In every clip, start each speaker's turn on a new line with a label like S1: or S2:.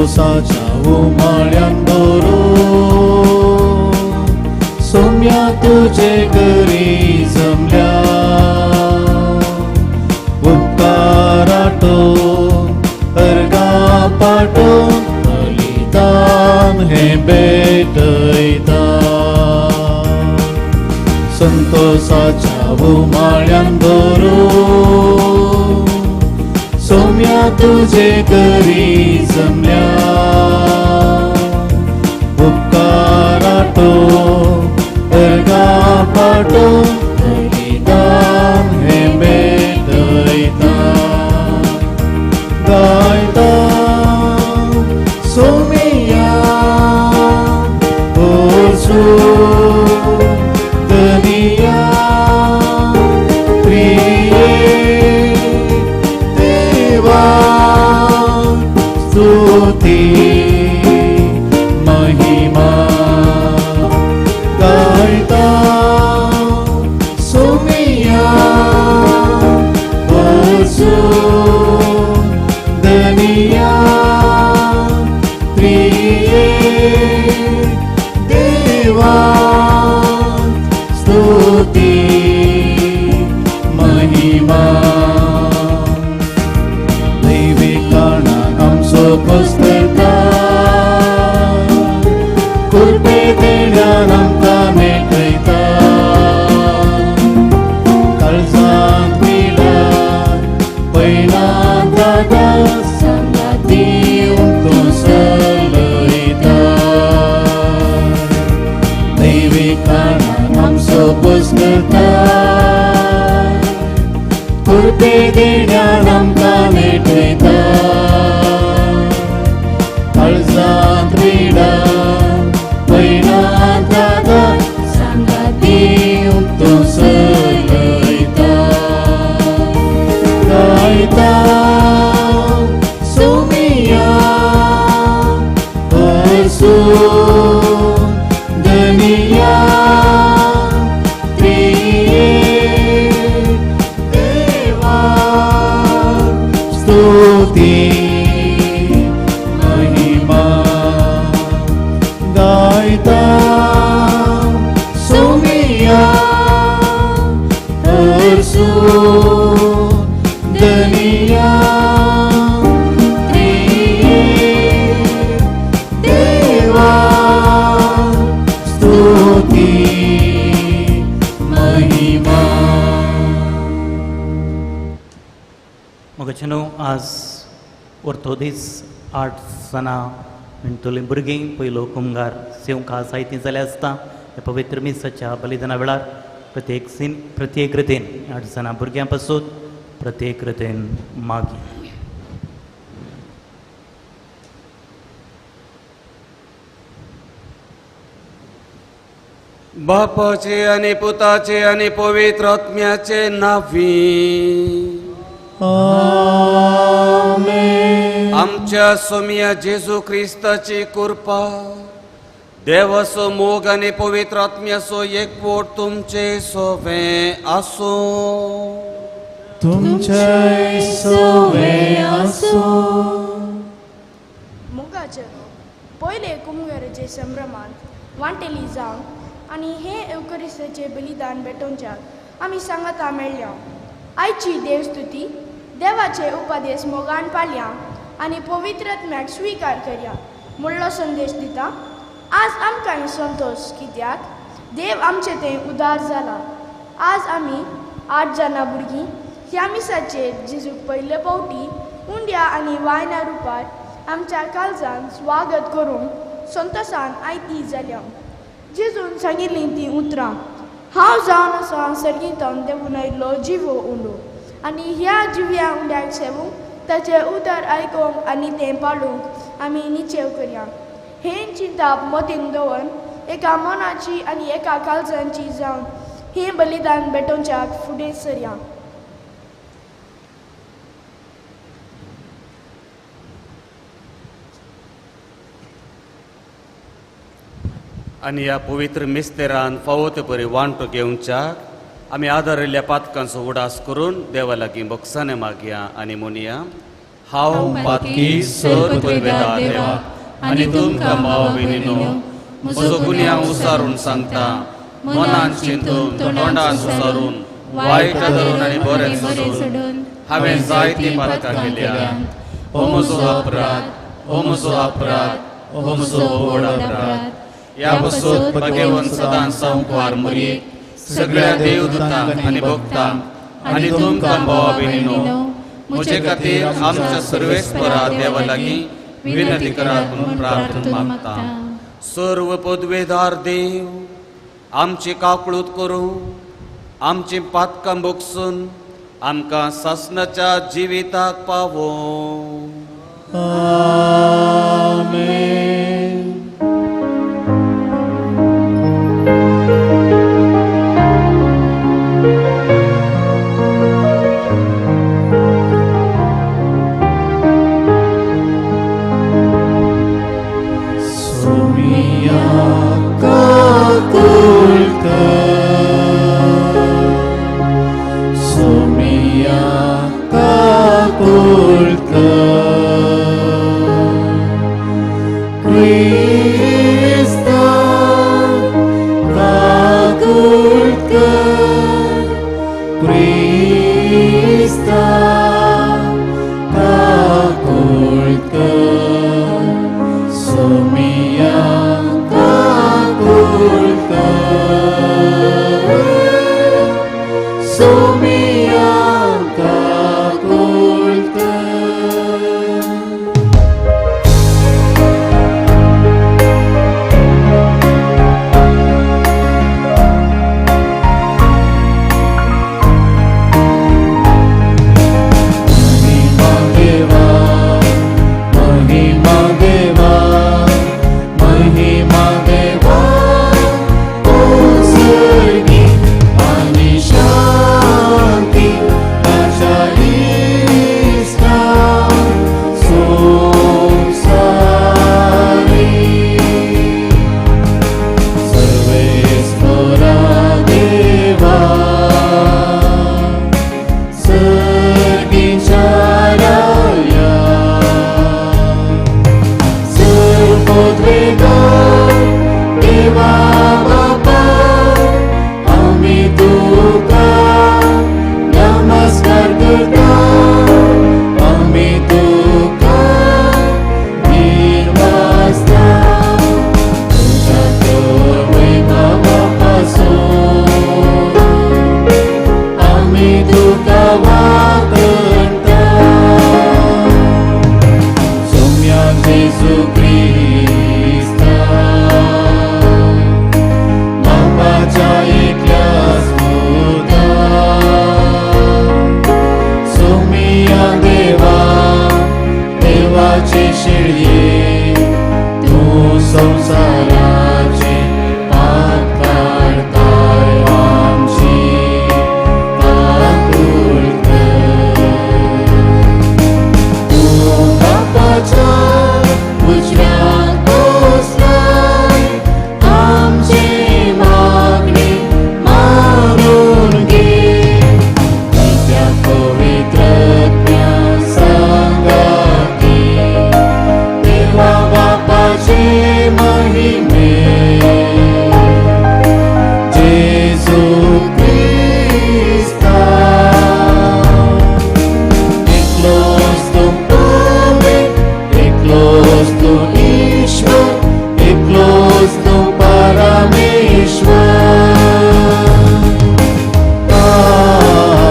S1: संतोषाच्या उमाळ्यान भरून सोम्या तुजे घरी जमल्या उपकाराटो अर्गा पाटोवन बलिदान हें भेटयता संतोषाच्या उमाळ्यान भरून सोम्या तुजे घरी जमल्या उपकाराटो अर्गा पाटो बलिदान हें भेटयता गायता सोमिया पोरसू धनिया प्रिये देवा स्तुती महिमा गायता सोमिया पोरसू धनिया प्रिये देवा स्तुती महिमा दैवी कारणान आमचो पसरता कृपे देण्यान आमकां मेटयता काळजांत पिडात पयणांत दादा सांगात दिवन तूं चलयता दैवी कारणान आमचो पसरता कृपे देण्यान आमकां मेटयता काळजांत पिडात पयणांत दादा सांगात दिवन तूं चलयता गायता सोमिया परसू धनिया प्रिये देवा स्तुती महिमा गायता सोमिया परसू धनिया प्रिये देवा स्तुती महिमा.
S2: मोगाचेनो आज ओर्थोदीस 8 जाणां म्हणटलीं भुरगीं पयलो कुमगार सेवंक आसाय ती जाल्यार आसता ह्या पवित्र मिसाच्या बलिदाना वेळार प्रत्येक सीन प्रत्येक रितीन 8 जाणां भुरग्यां पासून प्रत्येक रितीन मागी.
S3: बापाचे आनी पुताचे आनी पवित्र आत्म्याचे नांवी
S1: आमेन.
S3: आमच्या सोमिया जेजू क्रिस्ताची कृपा, देवाचो मोग आनी पवित्र आत्म्याचो एकवट तुमचे सोवे आसूं.
S1: तुमचे सोवे आसूं.
S4: मोगाचे पयले कुमगराचे संभ्रमांत वांटेली जावन आनी हे एवकरिस्ताचे बलिदान भेटोवच्याक आमी सांगाता मेळ्ळ्या. आयची देवस्तुती देवाचे उपदेश मोगान पाळया आनी पवित्र आत्म्याक स्विकार करया म्हणलो संदेश दिता. आज आमकां संतोश कित्याक देव आमचे थंय उदार जाला. आज आमी 8 जाणां भुरगीं ह्या मिसाचेर जेजूक पयले फावटी उंड्या आनी वायना रुपार आमच्या काळजान स्वागत करूंक संतोशान आयती जाल्या. जेजून सांगिल्लीं तीं उतरां हांव जावन आसा सर्गींतल्यान देंवून आयिल्लो जिवो उंडो आनी ह्या जिव्या उंड्याक सेवूंक ताचें उतर आयकूंक आनी तें पाळूंक आमी निचेव करया. हें चिंताप मतीन दवरून एका मनाची आनी एका काळजांची जावन हें बलिदान भेटोवच्याक फुडें सरया.
S3: आनी ह्या पवित्र मिस्तेरान फावो ते परी वांटो घेवच्याक आमी आदारिल्ल्या पातकांचो उडास करून देवा लागीं भोगसाणे मागया आनी म्हणया, हांव पातकी सर पदवेदार देवा आनी तुमकां भाव भयणीनो म्हजो गुन्यांव उसारून सांगता. मनान चिंतून तोंडान सुसारून वायट धरून आनी बरें सोडून हांवें जायतीं पातकां केल्या. हो म्हजो अपराध, हो म्हजो अपराध, हो म्हजो व्हड अपराध. ह्या पासून भगवंत सदां संकवार मरयेक सगळ्या देवदूतांक आनी भक्तांक आनी तुमकां भावा भयणीनो म्हजे खातीर आमच्या सर्वेस्परा देवा लागीं विनंती करात म्हणून प्रार्थना मागता. सर्व पदवेदार देव आमची काकळूत करूं, आमची पातकां भोगसून आमकां सासणाच्या जिविताक पावोवं.
S1: आमेन. सोमिया काकुळट, सोमिया काकुळट, क्रिस्ता काकुळट, क्रिस्ता काकुळट, सोमिया काकुळट, सोमिया काकुळट. महिमा देवा, महिमा देवा, महिमा देवा, ओ स्वर्गी आणि शांती ताच्या इश्टा संवसारी. सर्वेस्परा देवा, सर्गीच्या राया, सर्वोद्वेगार देवा बापा, आमी तुका नमस्कार करता, आमी तुका निर्वासता. तुज्या वैभवा पासून आमी तुका वाकणता. सोम्या जेजू क्रिस्ता, बापाच्या एकल्याच पुता, सोमिया देवा, देवाचे शेळये, तूं संवसाराचे पाप काडताय, आमची काकूळ कर. तूं बापाच्या उजव्याक बसलाय, आमची मागणी मानून घे. नित्या पवित्रज्ञा सांगाती, देवा बापाचे महिमे, जेजू क्रिस्ता. एकलोच तूं पवित्र, एकलोच तूं ईश्वर, एकलोच तूं परमेश्वर.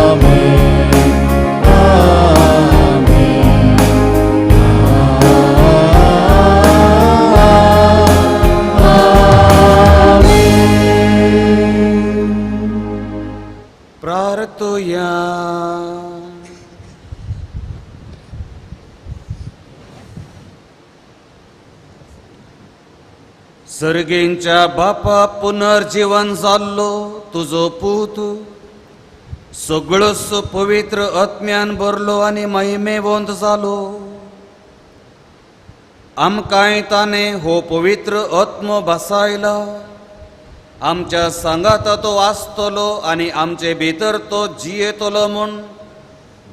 S1: आमेन, आमेन, आमेन.
S3: प्रार्थुया. सर्गेंच्या बापा पुनर्जीवन जाल्लो तुजो पूत सगळोच पवित्र आत्म्यान भरलो आनी महिमेवंत जालो. आमकांय ताणें हो पवित्र आत्मो भासायला. आमच्या सांगाता तो आसतलो आनी आमचे भितर तो जियेतलो म्हूण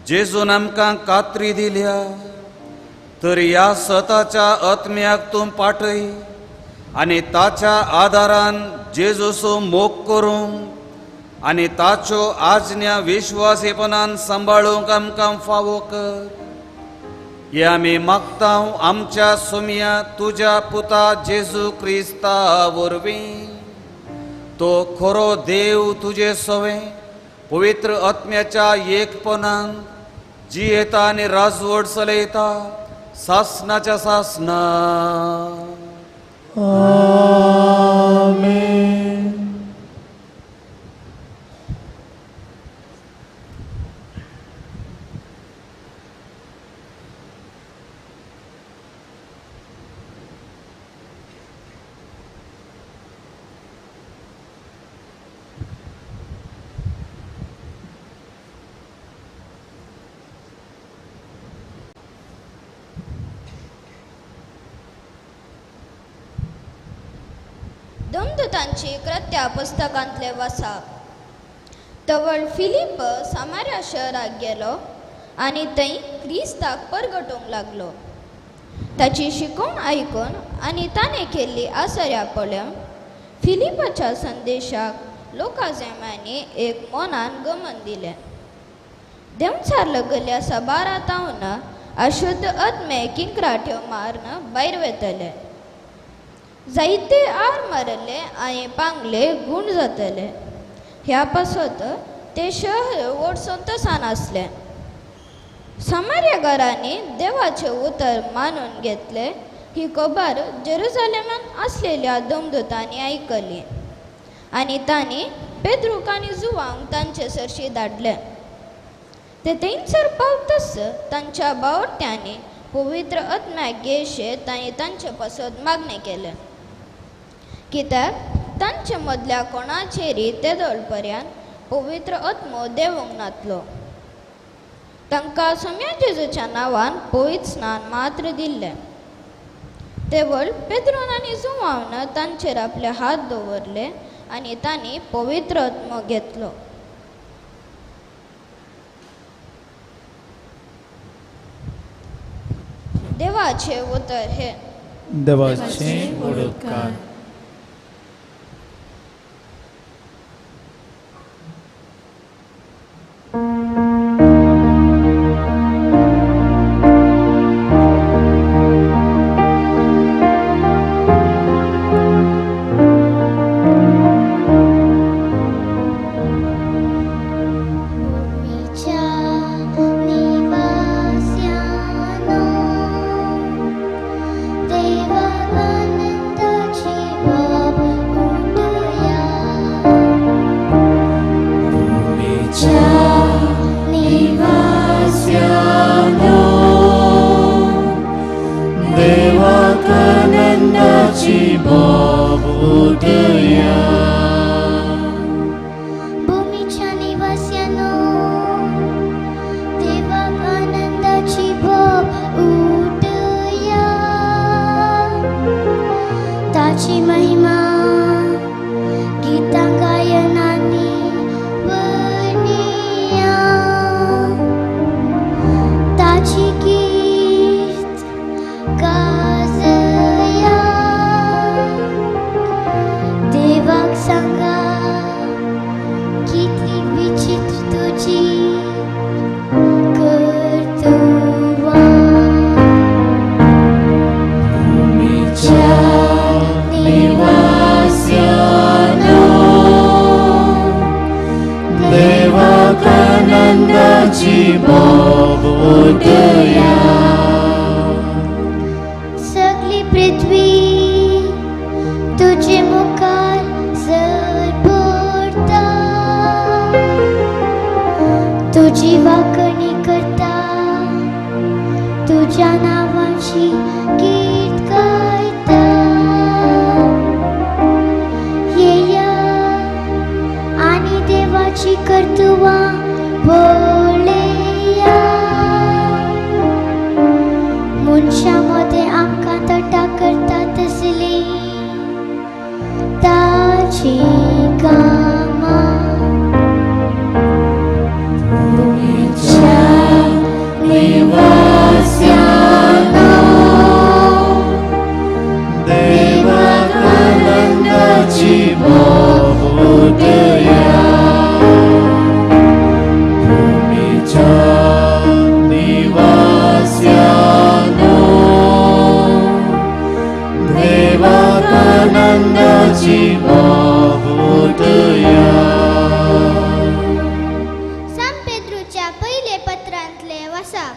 S3: जेजून आमकां कात्री दिल्या. तर ह्या सताच्या आत्म्याक तूं पाठय आनी ताच्या आदारान जेजूचो मोग करूंक आनी ताच्यो आज्ञा विश्वासीपणान सांबाळूंक आमकां फावो कर. हे आमी मागता आमच्या सुमया तुज्या पुता जेजू क्रिस्ता वरवीं. तो खरो देव तुजे सवें पवित्र आत्म्याच्या एकपणान जियेता आनी राजवट चलयता सासनाच्या सासना.
S1: आमेन.
S5: दमदूतांची कृत्या पुस्तकांतले वसाप. तवळ फिलिप सामार्या शहराक गेलो आनी थंय क्रिस्ताक परगटूंक लागलो. ताची शिकोवण आयकून आनी ताणें केल्ली आसऱ्या पळोवन फिलिपाच्या संदेशाक लोकाजम्यांनी एक मनान गमन दिलें. देंवचार गेल्ल्या सबारातावन अशुद्ध आत्मे किंक्राट्यो मारून भायर वेतले. जायते आर मारले आनी पांगले गूण जातले. ह्या पासत ते शहर व्हड संतोसान आसलें. सामार्या घरांनी देवाचें उतर मानून घेतलें ही खबर जेरुजालेमान आसलेल्या दमदूतांनी आयकली आनी तांणी पेद्रूक आनी जुवांक तांचे सरशी धाडले. ते थंयसर पावतच तांच्या बावट्यांनी पवित्र आत्म्याक घेशे तांणी तांचे पासत मागणें केलें. कित्याक तांचे मदल्या कोणाचेरी तेदोळ पर्यंत पवित्र आत्मो देवूंक नातलो. तांकां सोम्या जेजूच्या नांवान पवित्र स्नान मात्र दिल्लें. तेवळ पेद्रोन आनी जुवावन तांचेर आपले हात दवरले आनी तांणी पवित्र आत्मो घेतलो. देवाचें उतर हें.
S1: देवाचें उपकार.
S6: सगली पृथ्वी तुझे मुखार सरपडटा, तुजी वाकणी करता, तुज्या नांवाची गीत गायता. येया आनी देवाची कर्तुवां पळया, मनशां मदें आमकां तटा करता तसली ताची कामां.
S1: भुमीच्या निवास्यांनो
S7: वासाप.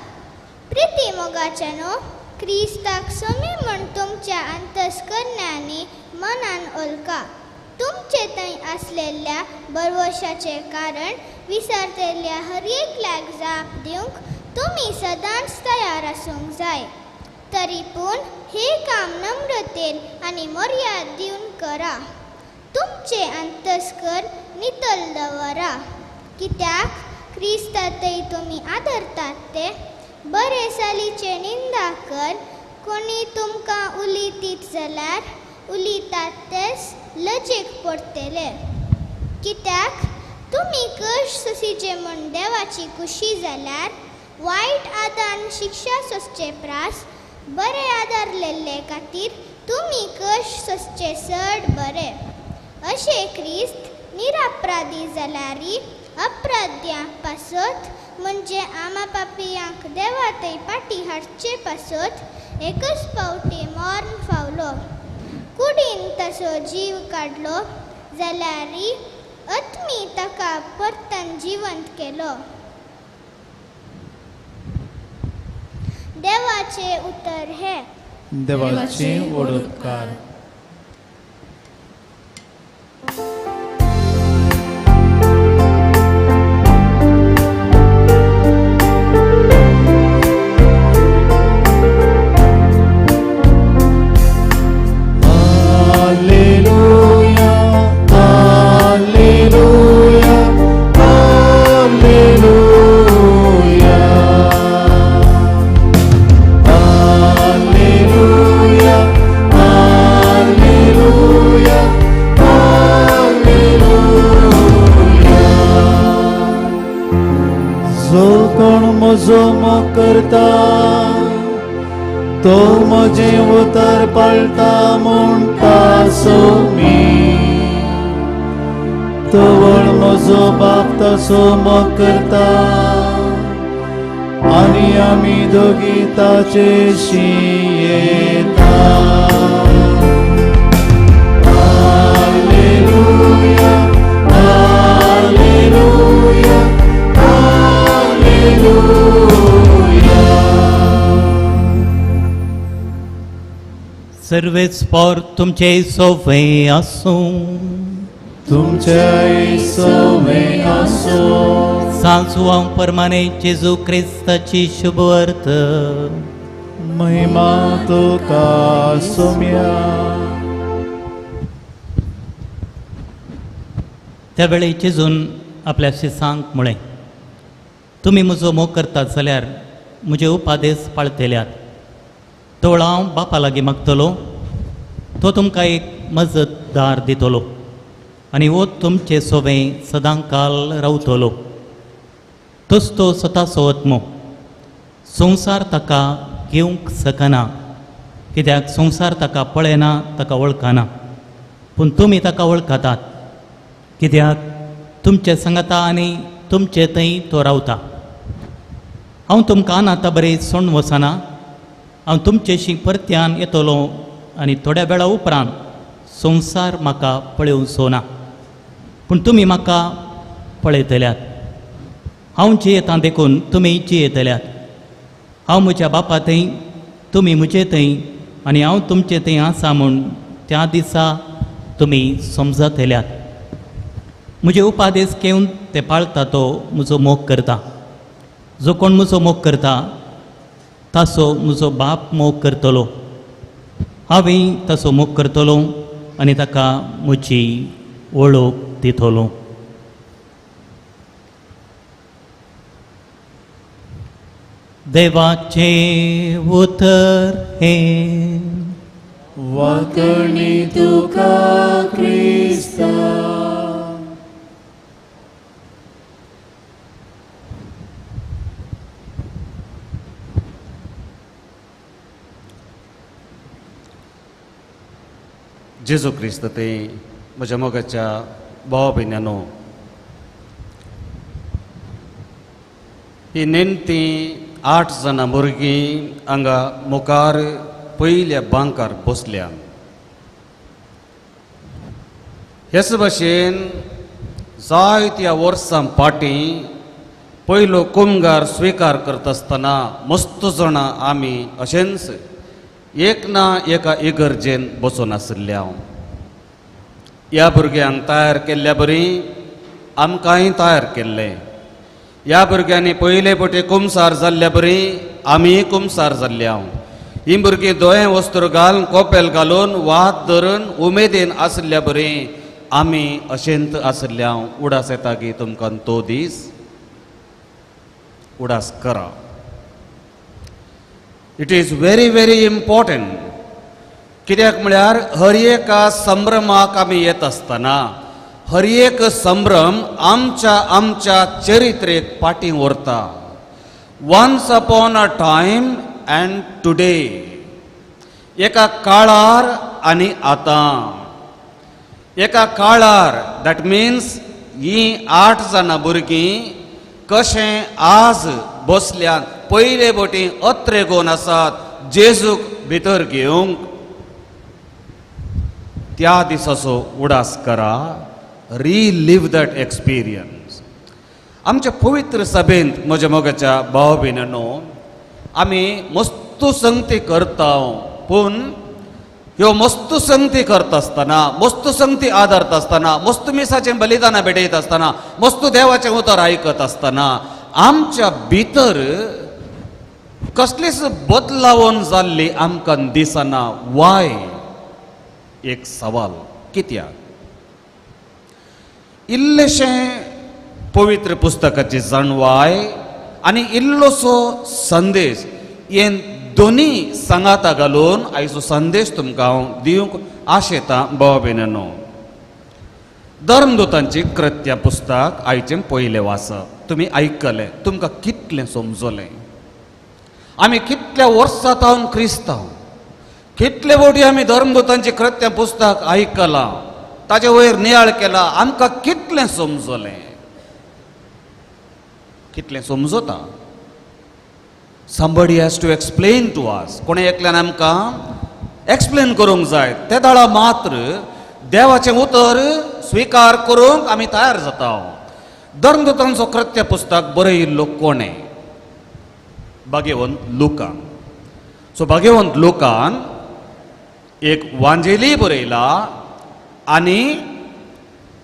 S7: प्रिती मोगाच्यानो, क्रिस्ताक समी म्हूण तुमच्या अंतस्करण्यांनी मनान ओलका. तुमचे थंय आसलेल्या भरवशाचें कारण विसरतल्या हर एकल्याक जाप दिवंक तुमी सदांच तयार आसूंक जाय. तरी पूण हें काम नम्रतेन आनी मर्याद दिवन करा. तुमचें अंतस्कर नितळ दवरा, कित्याक क्रिस्तांतय तुमी आदरतात ते बरे सालीचे निंदा कर. कोणी तुमकां उलयतीत जाल्यार उलयतात तेच लजेक पडटले, कित्याक तुमी कश्ट सोंसिचे म्हूण देवाची खुशी जाल्यार वायट आदान शिक्षा सोंसचे प्रास बरे आदारलेले खातीर तुमी कश्ट सोंसचे चड बरे. अशें क्रिस्त निरापराधी जाल्यारी अपराध्यां पासत म्हणजे आमा पापयांक देवा थंय फाटीं हाडचे पासत एकच फावटी मर्ण फावलो. कुडीन तसो जीव काडलो जाल्यारी अत्मी ताका परतन जिवंत केलो. देवाचें उतर हें.
S1: देवाचे व्हड उपकार. करता तो म्हजें उतर पाळटा म्हणटा सोमी, तवळ म्हजो बाप तसो मोग करता आनी आमी दोगी ताचेशी येता. Hallelujah, hallelujah, hallelujah.
S2: सर्वेच पोर तुमचे सोवे आसूं,
S1: तुमचे सोवे आसूं.
S2: सांसुवां परमाने जेजू क्रिस्ताची शुभवर्त.
S1: महिमा तुका सोम्या.
S2: त्या वेळे जेजून आपल्या शिसांक म्हळें, तुमी म्हजो मोग करतात जाल्यार म्हजे उपादेश पाळतेल्यात. तोळ हांव बापा लागीं मागतलो, तो तुमकां एक मजतदार दितलो आनी हो तुमचे सोबें सदांकाल रावतलो. तोच तो स्वताचो आत्मो. संवसार ताका घेवंक शकना, कित्याक संवसार ताका पळयना, ताका वळखना. पूण तुमी ताका वळखतात, कित्याक तुमचे सांगाता आनी तुमचे थंय तो रावता. हांव तुमकां आतां बरें सोडून वचना, हांव तुमचेशी परत्यान येतलो आनी थोड्या वेळा उपरांत संवसार म्हाका पळोवचो ना, पूण तुमी म्हाका पळयतल्यात. हांव जियेतां देखून तुमी जियेतल्यात. हांव म्हज्या बापा थंय, तुमी म्हजे थंय आनी हांव तुमचे थंय आसा म्हूण त्या दिसा तुमी समजतल्यात. म्हजे उपादेश घेवन ते पाळता तो म्हजो मोग करता. जो कोण म्हजो मोग करता ताचो म्हजो बाप मोग करतलो. हांवूय ताचो मोग करतलो आनी ताका म्हजी वळख दितलो. देवाचें उतर हें.
S1: वाकणी तुका क्रिस्ता.
S3: जेजू क्रिस्त ते म्हज्या मोगाच्या भावा भयण्यानो, ही नेणटी 8 जाणां भुरगीं हांगा मुखार पयल्या बांकार बसल्या. हेच भाशेन जायत्या वर्सां फाटीं पयलो कुमगार स्विकार करता आसतना मस्त जाणां आमी अशेंच एक ना एका इगर्जेन बसून आशिल्ले हांव. ह्या भुरग्यांक तयार केल्ल्या बरी आमकांय तयार केल्लें. ह्या भुरग्यांनी पयले पटी कुमसार जाल्ल्या बरी आमीय कुमसार जाल्ले हांव. ही भुरगीं दोळे वस्त्र घालून कोपेल घालून वात धरून उमेदीन आशिल्ल्या बरी आमी अशेंत आशिल्ले हांव. उडास येता की तुमकां तो दीस उडास करा. It is very very important. कित्याक म्हळ्यार हर एका संभ्रमाक आमी येत आसतना हर एक संभ्रम आमच्या आमच्या चरित्रेक फाटीं व्हरता. Once upon a time and today, एका काळार आनी आतां. एका काळार that means ही 8 जाणां भुरगीं कशें आज बसल्यात पयले बोटी अत्रेगोन आसात जेजूक भितर घेवंक. त्या दिसाचो उडास करा. Relive that experience. आमच्या पवित्र सभेंत म्हज्या मोगाच्या भाव भयणांनो आमी मस्तू संगती करता, पूण ह्यो मस्तू संगती करता आसतना, मस्तू संगती आदारता आसतना, मस्तू मिसाचें बलिदानां भेटयत आसतना, मस्तू देवाचें उतर आयकत आसतना आमच्या भितर कसलीच बदलावण जाल्ली आमकां दिसना. वाय? एक सवाल कित्याक? इल्लेशें पवित्र पुस्तकाची जाणवाय आनी इल्लोसो संदेश हे दोनी सांगाता घालून आयचो संदेश तुमकां हांव दिवंक आशेतां. भाव भयणांनो, धर्मदूतांची कृत्या पुस्तक आयचें पयलें वाचप तुमी आयकलें, तुमकां कितलें समजलें? आमी कितल्या वर्सां तावन क्रिस्तांव, कितले फावटी आमी धर्मदूतांची कृत्या पुस्तक आयकलां, ताजे वयर नियाळ केला, आमकां कितलें समजलें? कितलें समजता? Somebody has to explain to us. कोणें एकल्यान आमकां एक्सप्लेन करूंक जाय. ते दाळा मात्र देवाचें उतर स्विकार करूंक आमी तयार जाता. धर्मदूतांचो कृत्य पुस्तक बरयिल्लो कोणें? भाग्यवंत लुकान. सो भाग्यवंत लुकान एक वांजेली बरयला आनी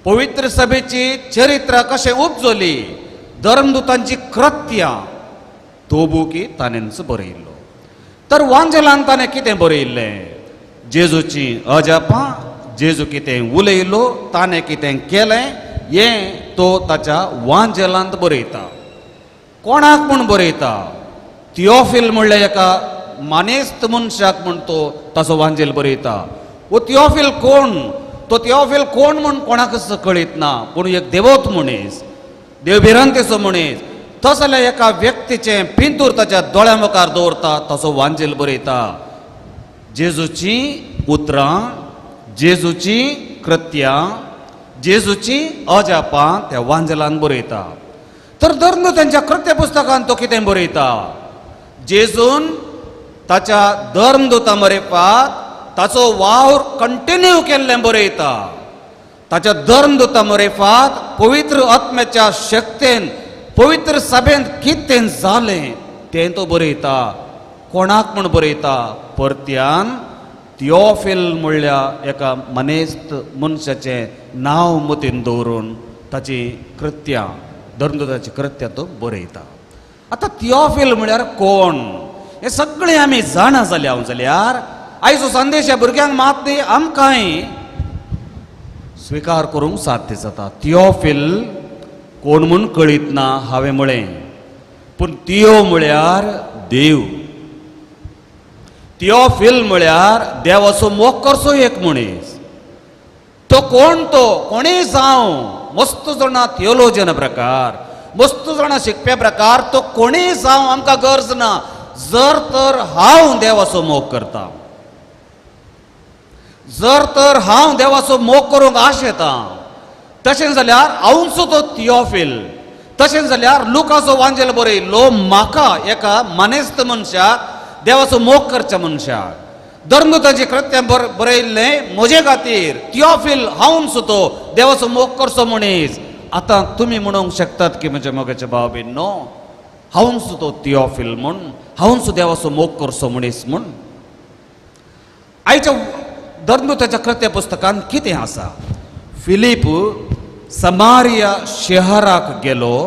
S3: पवित्र सभेची चरित्र कशें उपजली, धर्मदूतांची कृत्यां तो बुकी ताणेंच बरयल्लो. तर वांजेलान ताणें कितें बरयल्लें? जेजूची अजापां, जेजू कितें उलयलो, ताणें कितें केलें हें तो ताच्या वांजेलांत बरयता. कोणाक म्हूण बरयता? थियोफिल म्हणल्यार एका मानेस्त मनशाक म्हूण तो ताचो वांजेल बरयता. वो थियोफिल कोण? तो थियोफिल कोण म्हूण कोणाकच कळीत ना, पूण एक देवत मनीस, देवभिरांतेचो मनीस. तो जाल्यार एका व्यक्तीचें पिंतूर ताच्या दोळ्या मुखार दवरता, ताचो वांजेल बरयता. जेजूची उतरां, जेजूची कृत्यां, जेजूची अजापां त्या वांजेलान बरयता. तर धर्म तांच्या कृत्य पुस्तकान तो कितें बरयता? जेजून ताच्या धर्मदूता मरेपात ताचो वावर कंटिन्यू केल्लें बरयता. ताच्या धर्मदूता मरेफात पवित्र आत्म्याच्या शक्तेन पवित्र सभेंत कितें जालें तें तो बरयता. कोणाक म्हूण बरयता? परत्यान थियोफिल म्हणल्या एका मनेस्त मनशाचें नांव मतीन दवरून ताची कृत्यां, धर्मदूताची कृत्यां तो बरयता. आतां थियोफिल म्हळ्यार कोण हें सगळें आमी जाणा जाल्या जाल्यार आयचो संदेश ह्या भुरग्यांक मात न्ही आमकांय स्विकार करूंक साध्य जाता. थियोफिल कोण म्हूण कळीत ना हांवें म्हळें, पूण थियो म्हळ्यार देव, थियोफिल म्हळ्यार देवाचो मोग करचो एक मनीस. तो कोण? तो कोणीय जावं, मस्त जाणां थियोलॉजन प्रकार, मस्त जाणां शिकप्या प्रकार, तो कोणीय जावं आमकां गरज ना. जर तर हांव देवाचो मोग करता, जर तर हांव देवाचो मोग करूंक आशेता, तशें जाल्यार हांवचो तो थियोफिल. तशें जाल्यार लुकाचो वांजेल बरयल्लो म्हाका एका मानेस्त मनशाक, देवाचो मोग करच्या मनशाक, धर्मदूताचें कृत्य बरयल्लें म्हजे खातीर. थियोफिल हांवचो तो देवाचो मोग करचो मनीस. आतां तुमी म्हणूंक शकतात की म्हज्या मोगाच्या भाव भयणींनो, हांवूच तो थियोफिल म्हूण, हांवूच देवाचो मोग करचो मनीस म्हूण. आयच्या धर्मदूताच्या कृत्य पुस्तकांत कितें आसा? फिलीप समारिया शहराक गेलो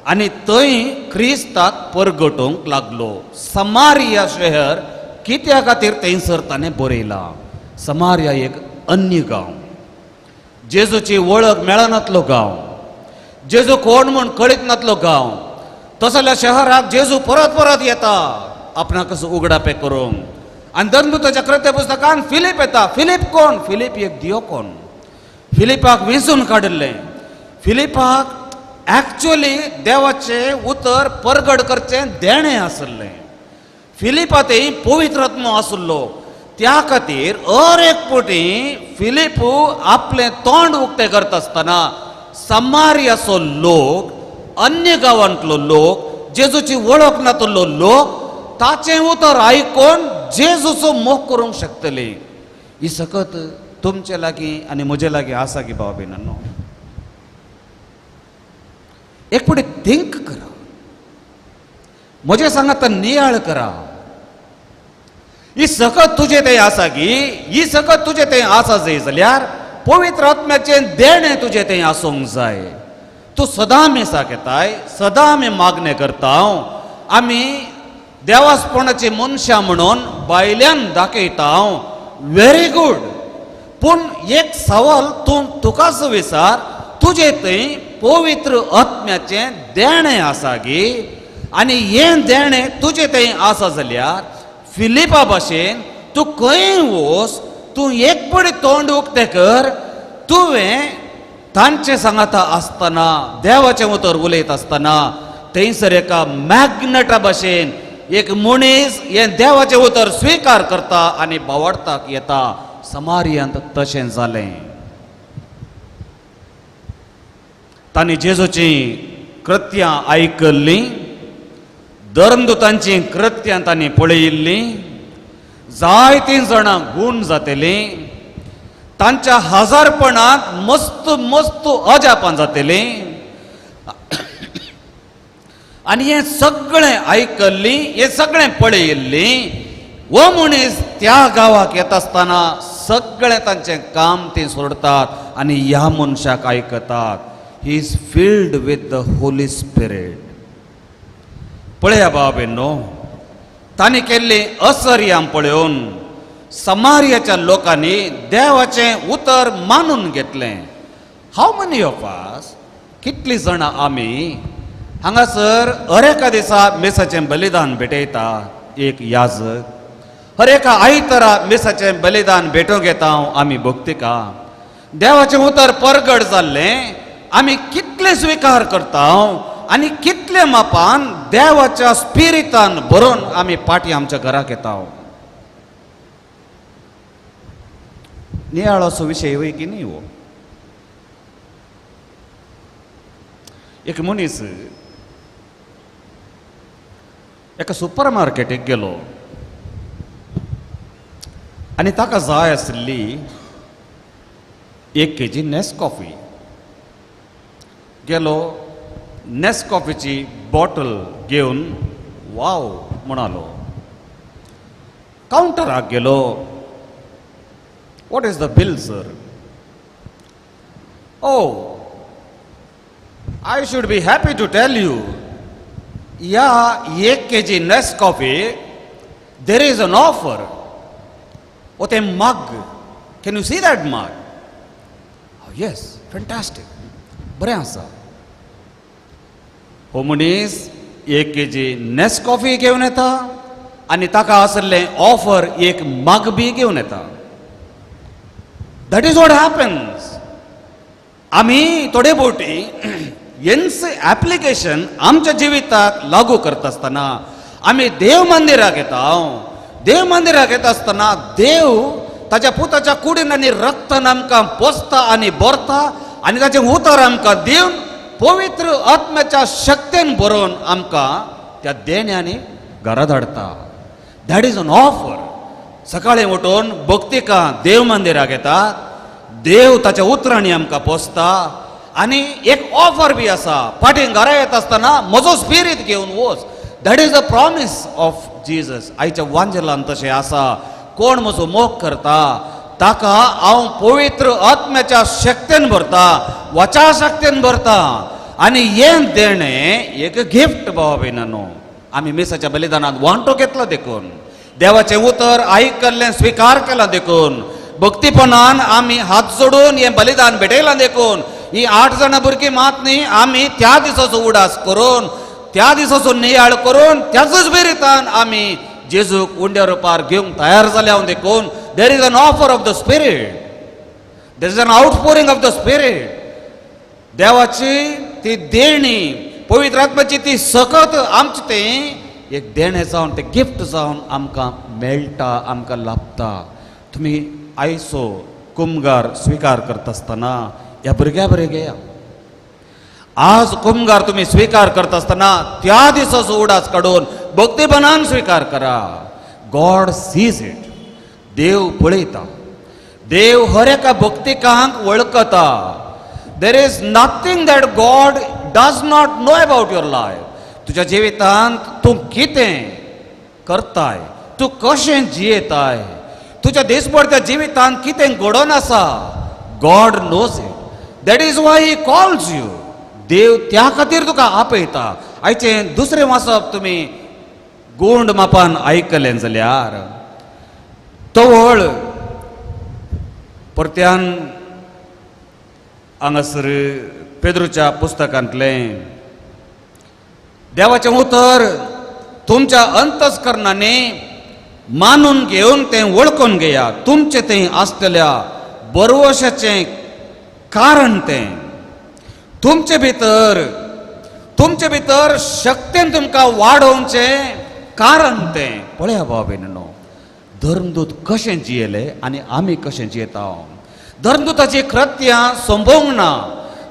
S3: आनी थंय क्रिस्ताक परगटूंक लागलो. समारिया शहर कित्या खातीर थंयसर ताणें बरयलां? समारिया एक अन्य गांव, जेजूची वळख मेळनातलो गांव, जेजू कोण म्हूण कळीत नातलो गांव. तसल्या शहराक जेजू परत परत येता आपणाक उगडापें करूंक. आनी धर्मदूताच्या कृत्य पुस्तकान फिलीप येता. फिलीप कोण? फिलीप एक दियोकोन. फिलिपाक वेंचून काडिल्लें. फिलिपाक एक्चुअली देवाचें उतर परगट करचें देणें आसलें. फिलिपा थंय पवित्र आत्मो आसलो. त्या खातीर हर एक पटी फिलिप आपलें तोंड उक्तें करता आसतना समारियाचो लोक, अन्य गांवांतलो लोक, जेजूची वळख नातलो लोक ताचें उतर आयकून जेजूचो मोग करूंक शकतले. ही सकत तुमचे लागीं आनी म्हजे लागीं आसा की भाव भयणांनो? एक फावटी थिंक करा, म्हजें सांगात नियाळ करा. ही सकत तुजे थंय आसा की? ही सकत तुजे थंय आसा जाय जाल्यार पवित्र आत्म्याचें देणें तुजें थंय आसूंक जाय. तूं सदां मिसाक येताय, सदां आमी मागणें करता, आमी देवासपणाची मनशां म्हणून भायल्यान दाखयता, व्हेरी गूड. पूण एक सवाल तूं तुकाच विचार, तुजे थंय पवित्र आत्म्याचें देणें आसा गी? आनी हें देणें तुजें थंय आसा जाल्यार फिलिपा भाशेन तूं खंय वच, तूं एक पडी तोंड उक्तें कर, तुवें तांचे सांगाता आसतना देवाचें उतर उलयत आसतना थंयसर एका मॅग्नेटा भाशेन एक मनीस हें देवाचें उतर स्विकार करता आनी भावार्थाक येता. समारियांत तशें जालें. तांणी जेजूचीं कृत्यां आयकल्लीं, धर्मदूतांचीं कृत्यां तांणी पळयिल्लीं, जायतीं जाणां गूण जातलीं, तांच्या हजारपणांत मस्त मस्त अजापां जातलीं आनी हें सगळें आयकल्लीं, हें सगळें पळयिल्लीं. हो मनीस त्या गांवाक येता आसतना सगळें तांचें काम तीं सोडतात आनी ह्या मनशाक आयकतात. He is filled with the Holy Spirit. पळया बाबा, तांणी केल्ली असर्यां पळोवन समारियाच्या लोकांनी देवाचें उतर मानून घेतलें. हाव मनी ऑफ अस, कितलीं जाणां आमी हांगासर हर एका दिसा मिसाचें बलिदान भेटयता? एक याजक हर एका आयतारा मिसाचें बलिदान भेटोवंक येता. आमी भक्तिका देवाचें उतर परगट जाल्लें आमी कितलें स्विकार करता आनी कितले मापान देवाच्या स्पिरितान भरून आमी पाटी आमच्या घराक येता? नियाळाचो विशय वय की न्ही हो? एक मनीस एका सुपर मार्केटीक गेलो आनी ताका जाय आशिल्ली 1 केजी नेस्कॉफी. गेलो, नेस्कॉफीची बॉटल घेवन वाव म्हणालो. कावंटराक गेलो. What is the bill sir? Oh, I should be happy to tell you, ह्या 1 KG Nescafe there is an offer. ओ तें mug, can you see that mug? Yes, fantastic, बरें आसा. हो मनीस 1 केजी नेस्कॉफी घेवन येता आनी ताका आशिल्लें ऑफर एक मग बी घेवन येता. That is what happens. आमी थोडे भोवटी हेंच एप्लिकेशन आमच्या जिविताक लागू करता आसतना आमी देव मंदिराक येता. देव मंदिराक येता आसतना देव ताच्या पुताच्या कुडीन आनी रक्तान आमकां पोसता आनी भरता आनी ताचें उतर आमकां दिवन पवित्र आत्म्याच्या शक्तेन भरोवन आमकां त्या देण्यांनी घरा धाडटा. That is an offer. सकाळीं उठून भक्तिका देव मंदिराक येता, देव ताच्या उतरांनी आमकां पोसता आनी एक ऑफर बी आसा, फाटीं घरा येता आसतना म्हजो स्पिरीत घेवन वच. That is the promise of Jesus. आयच्या वांजेलान तशें आसा, कोण म्हजो मोग करता ताका हांव पवित्र आत्म्याच्या शक्तेन भरता, वचा शक्तेन भरता. आनी हें देणें एक गिफ्ट भावा भयणांनो. आमी मिसाच्या बलिदानांत वांटो घेतलो देखून, देवाचें उतर आयकल्लें स्विकार केलां देखून, भक्तीपणान आमी हात जोडून हें बलिदान भेटयलां देखून, ही 8 जाणां भुरगीं मात न्ही, आमी त्या दिसाचो उडास करून, त्या दिसाचो नियाळ करून, त्याच बेरितान आमी जेजूक उंड्या रुपार घेवंक तयार जाल्या देखून there is an offer of the spirit, there is an outpouring of the spirit. देवाची ती देणी, पवित्र आत्म्याची ती सकत आमची तें एक देणें जावन, तें गिफ्ट जावन आमकां मेळटा, आमकां लाभता. तुमी आयचो कुमगार स्विकार करता आसतना ह्या भुरग्या बरें घेया. आज कुमगार तुमी स्विकार करता आसतना त्या दिसाचो उडास काडून भक्तीपणान स्विकार करा. God sees it. देव पळयता, देव हर एका भक्तिकांक वळखता. There is nothing that God does not know about your life. तुज्या जिवितांत तूं कितें करताय, तूं कशें जियेताय, तुज्या दिसपडत्या जिवितांत कितें घडोवन आसा, God knows it. That is why he calls you. देव त्या खातीर तुका आपयता. आयचें दुसरें वाचप तुमी गुंड मापान आयकलें जाल्यार तवळ परत्यान हांगासर पेद्रूच्या पुस्तकांतलें देवाचें उतर तुमच्या अंतस्करणांनी मानून घेवन तें वळखून घेया. तुमचें तें आसतल्या बरवशाचें कारण तें तुमचे भितर, तुमचे भितर शक्तेन तुमकां वाडोवचें कारण तें. पळया बाबा भयणीनो, धर्मदूत कशें जियेले आनी आमी कशें जियेता. धर्मदूताची कृत्यां सोंपोवंक ना.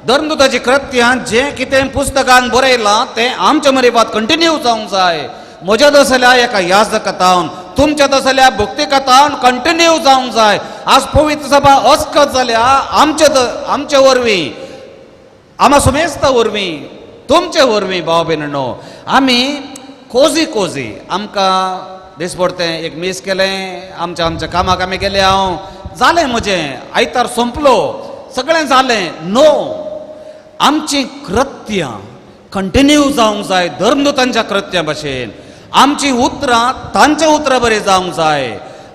S3: धर्मदूताची कृत्यां जें कितें पुस्तकान बरयलां तें आमच्या मरेबात कंटिन्यू जावंक जाय. म्हज्या तसल्या एका याजकातावन, तुमच्या तसल्या भक्तिकातावन कंटिन्यू जावंक जाय. आज पवित्र सभा अस्कत जाल्या आमचे आमचे वरवीं, आमा सुमेस्ता वरवीं, तुमचे वरवीं भाव भयणीनो. आमी कोजी कोजी आमकां दिसपडतें एक मीस केलें, आमच्या आमच्या कामाक आमी गेले, हांव जालें म्हजें आयतार सोंपलो, सगळें जालें. नो, आमचीं कृत्यां कंटिन्यू जावंक जाय धर्मदूतांच्या कृत्यां भशेन. आमचीं उतरां तांच्या उतरां बरें जावंक जाय,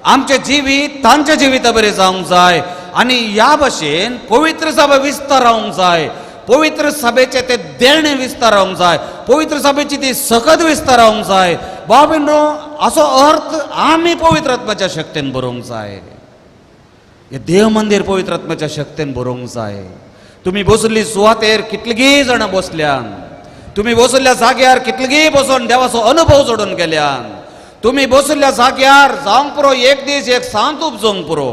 S3: आमचें जिवीत तांच्या जिविता बरें जावंक जाय. आनी ह्या भशेन पवित्र सभा विस्तार रावंक जाय, पवित्र सभेचें तें देणें विस्तार रावंक जाय, पवित्र सभेची ती सकत विस्तार रावंक जाय. भाव भयणीनो, असो अर्थ आमी पवित्र आत्म्याच्या शक्तेन बरोवंक जाय. हें देव मंदीर पवित्र आत्म्याच्या शक्तेन बरोवंक जाय. तुमी बसल्ली सुवातेर कितलीं जाणां बसल्यान, तुमी बसल्ल्या जाग्यार कितलीं बसून देवाचो अनुभव जोडून गेल्यान. तुमी बसल्ल्या जाग्यार जावंक पुरो एक दीस एक सांत उपजोवंक पुरो.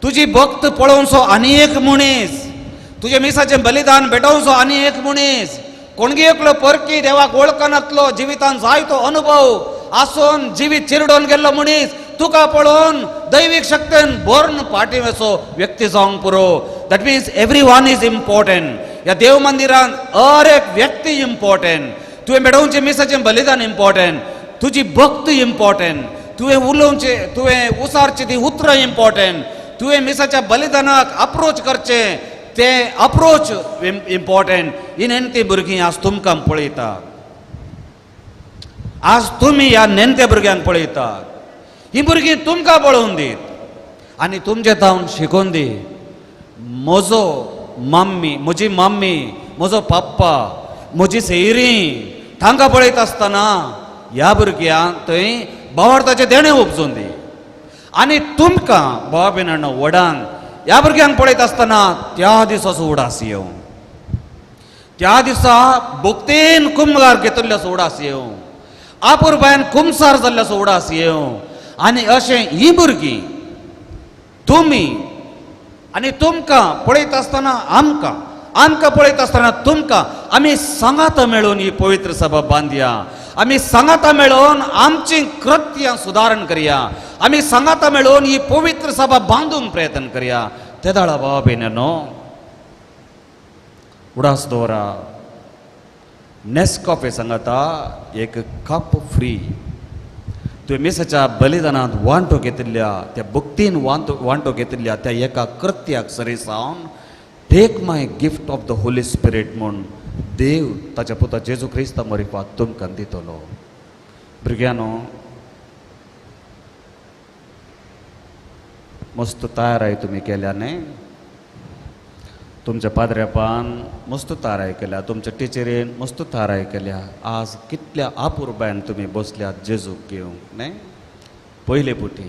S3: तुजी भक्त पळोवचो आनी एक मनीस, तुजें मिसाचें बलिदान भेटोवचो आनी एक मनीस, कोणगी एकलो परकी देवाक वळखनातलो जिवितान जायतो अनुभव आसून जिवीत चिरडोवन गेल्लो मनीस तुका पळोवन दैवीक शक्तेन भरून फाटीं वचो व्यक्ती जावंक पुरो. That means every one is important. ह्या देव मंदिरान हर एक व्यक्ती इम्पॉर्टंट. तुवें भेटोवचें मिसाचें बलिदान इम्पॉर्टंट, तुजी भक्त इम्पॉर्टंट, तुवें उलोवचें, तुवें उसारचीं तीं उतरां इम्पॉर्टंट, तुवें मिसाच्या बलिदानाक अप्रोच करचें तें अप्रोच इम्पॉर्टंट. ही नेणटी भुरगीं आज तुमकां पळयता, आज तुमी ह्या नेणट्या भुरग्यांक पळयतात. ही भुरगीं तुमकां पळोवन दीत आनी तुमचे तावन शिकोवन दी. म्हजो मम्मी, म्हजी मम्मी, म्हजो पप्पा, म्हजी सैरी तांकां पळयता आसतना ह्या भुरग्यांक थंय भावार्थाचें देणें उपजून दी. आनी तुमकां भावा भयणांनो व्हडांक ह्या भुरग्यांक पळयता आसतना त्या दिसाचो उडास येवं, त्या दिसा भक्तेन कुमगार घेतिल्ल्याचो उडास येवं, आपुरबायन कुमसार जाल्ल्याचो उडास येवं. आनी अशें ही भुरगीं तुमी आनी तुमकां पळयता आसतना आमकां, आमकां पळयता आसतना तुमकां, आमी सांगाता मेळून ही पवित्र सभा बांदया. आमी सांगाता मेळून आमची कृत्यां सुदारण करया. आमी सांगाता मेळून ही पवित्र सभा बांदूंक प्रयत्न करया. तेदाळा बाबा भयणांनो, उडास दवरा, नेस्कॉफे सांगाता एक कप फ्री. तुवें मिसाच्या बलिदानांत वांटो घेतिल्ल्या त्या भक्तीन वांटो घेतिल्ल्या त्या एका कृत्याक सरी सावन take my gift of the Holy Spirit म्हूण देव ताच्या पुता जेजू क्रिस्ता मरिफात तुमकां दितलो. भुरग्यांनो, मस्त तयाराय तुमी केल्या न्ही, तुमच्या पाद्र्यापान मस्त तयाराय केल्या, तुमच्या टिचरीन मस्त तयाराय केल्या. आज कितल्या आपुरबायन तुमी बसल्यात जेजूक घेवंक न्ही. पयले पुटी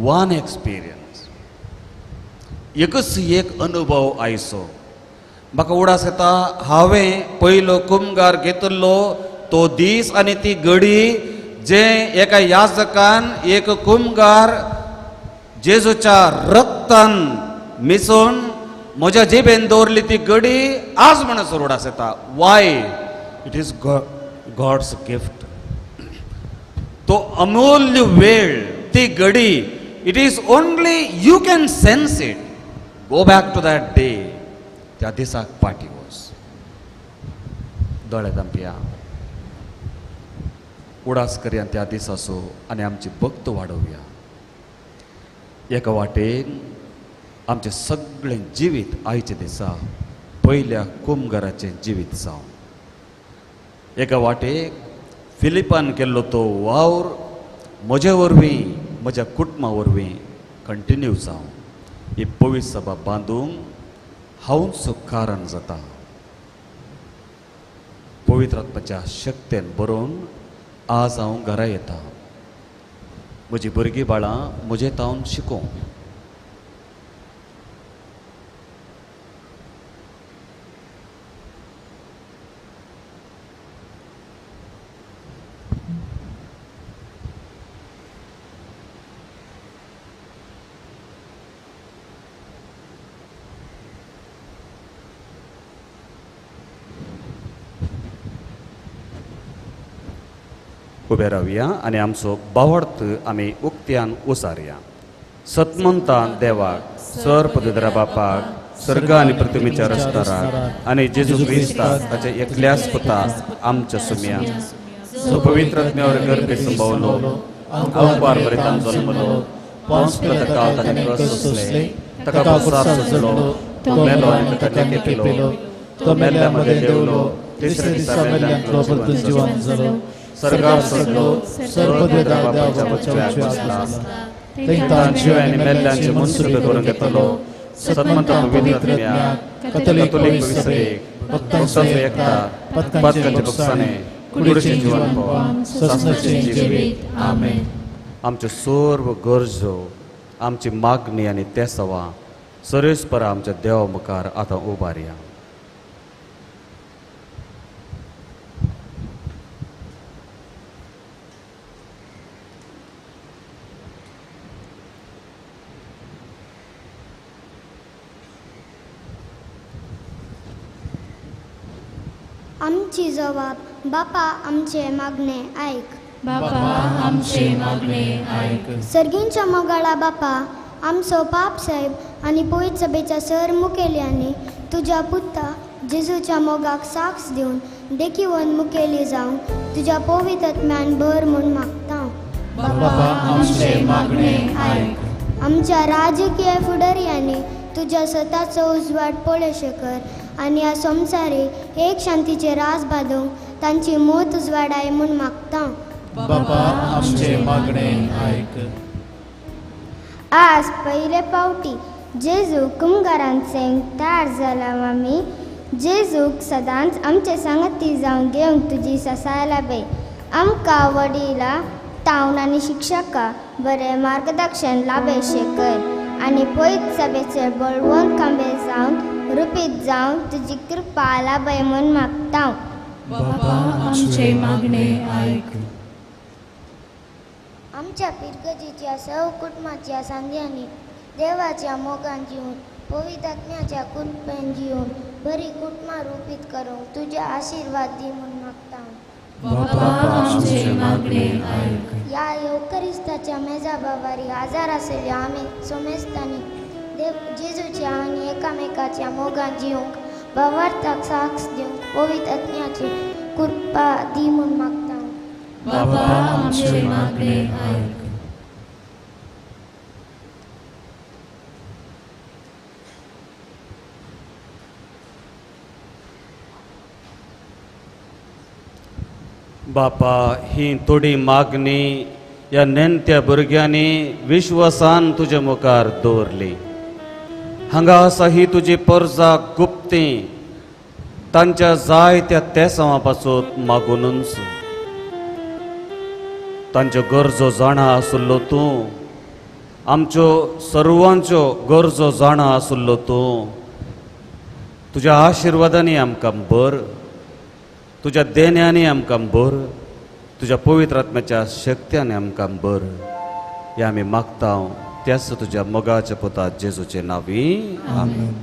S3: वन एक्सपिरियन्स, एकच एक अनुभव आयचो. म्हाका उडास येता हांवें पयलो कुमगार घेतिल्लो तो दीस आनी ती घडी जे एका याजकान एक कुमगार जेजूच्या रक्तान मिसोवन म्हज्या जिबेन दवरली ती घडी आज म्हणसर उडास येता. Why? It is God's gift. तो अमूल्य वेळ, ती घडी, it is only you can sense it. Go back to that day. त्या दिसाक पाटी वच, दोळे धांपया, उडास करया त्या दिसाचो आनी आमची भक्त वाडोवया. एका वाटेन आमचें सगळें जिवीत आयचे दिसा पयल्या कुमगाराचें जिवीत जावन, एका वाटेक फिलिपान केल्लो तो वावर म्हजे वरवीं, म्हज्या कुटुंबा वरवीं कंटिन्यू जावन ही पवित्र सभा बांदूंक हांवच कारण जाता. पवित्र आत्माच्या शक्तेन बरोवन आज हांव घरा येता. म्हजी भुरगीं बाळां म्हजे तावन शिकोवंक. उबे रावया आनी आमचो बावडत आमी उक्त्यान उसारया. सतमंतान देवाक, सर पवित्र बापाक, सर्ग आनी पृथ्वीच्या रस्ताराक आनी जेजू क्रिस्ताक ताच्या एकल्याच पुता आमच्या सुम्या जो पवित्र आत्म्यावर गर्भे संभवलो, अंकुर भरितान जल्मलो, पोंस पिलाता ताणें क्रस सोंसले, ताका खुर्सार सोंसलो, तो मेलो आनी ताका घेतलो, तो मेल्ल्या मदें देंवलो, तिसऱ्या दिसा मेल्ल्यांतलो परतून जिवन जालो, सर्गार सरलो, सर्व बापाच्या उजव्याक बसला, तांकां जीव आनी मेल्ल्यांचे मनसुबे करून घेतलो, सतमंत पवित्र आत्म्याक, कथोलीक पवित्र सभेक, भक्तांचो एकता, पातकांचे भोगसाणे, कुडीचें जीवन पावन, सस्नाचें जिवीत. आमेन. आमच्यो सर्व गरजो, आमची मागणी आनी तेसवां सरेस्परा आमच्या देवा मुखार आतां उबारया.
S6: आमची जबाब बापा आमचे मागणे आयक.
S8: बापा आमचे मागणे आयक.
S6: सर्गींच्या मोगाळा बापा, आमचो पाप साहेब आनी पवित्र सभेच्या सर मुखेल्यांनी तुज्या पुता जेजूच्या मोगाक साक्ष दिवन देखीवन मुखेली जावन तुज्या पवित्र आत्म्यान भर म्हूण मागता.
S8: बापा आमचे मागणे आयक.
S6: आमच्या राजकीय फुडारयांनी तुज्या स्वताचो उजवाड पळोवशे कर आनी ह्या संवसारी एक शांतीचे राज बांदूंक तांची मोत उजवाडाय म्हूण मागता.
S1: बापा आमचे मागणे आयक.
S7: आज पयले पावटी जेजू कुमगारांचे तयार जाला मामी. जेजूक सदांच आमचे सांगती जावन घेवंक तुजी ससाय लाभय. आमकां वडिलां तावन आनी शिक्षकां बरें मार्गदर्शन लाभयशें कर आनी पयत सभेचे बळवंत खांबे जावन रुपीत जावन तुजी कृपा लाभय म्हूण मागता.
S8: बापा आमचे मागणे आयक.
S7: आमच्या पिरगजीच्या सव कुटुंबाच्या सांध्यांनी देवाच्या मोगान जिवन पवित्र आत्म्याच्या कृपेन जिवन बरी कुटुंबां रुपीत करूंक तुजे आशिर्वाद दी म्हूण मागता.
S8: बापा आमचे मागणे आयक.
S7: ह्या येवकरिस्ताच्या मेजा बाबारी आजार आशिल्ल्या आमी सोमेस्तांनी देव जेजूच्या आनी एकामेकाच्या मोगान जिवंक भावार्थाक साक्ष दिवंक पवित्र आत्म्याची कृपा दी म्हूण मागता.
S8: बापा आमचे मागणे आयक.
S3: बापा ही थोडी मागणी ह्या नेणत्या भुरग्यांनी विश्वासान तुजे मुखार दवरली. हांगा आसा ही तुजी परजा गुप्ती तांच्या जायत्या तेसांवा पासून मागुनूच तांच्यो गरजो जाणा आसलो तूं, आमच्यो सर्वांच्यो गरजो जाणा आसलो तूं. तुज्या आशिर्वादांनी आमकां बर, तुज्या देण्यांनी आमकां बर, तुज्या पवित्र आत्म्याच्या शक्त्यान आमकां बर. हे आमी मागता त्याच तुज्या मोगाच्या पुता जेजूचे नांवी, आमेन.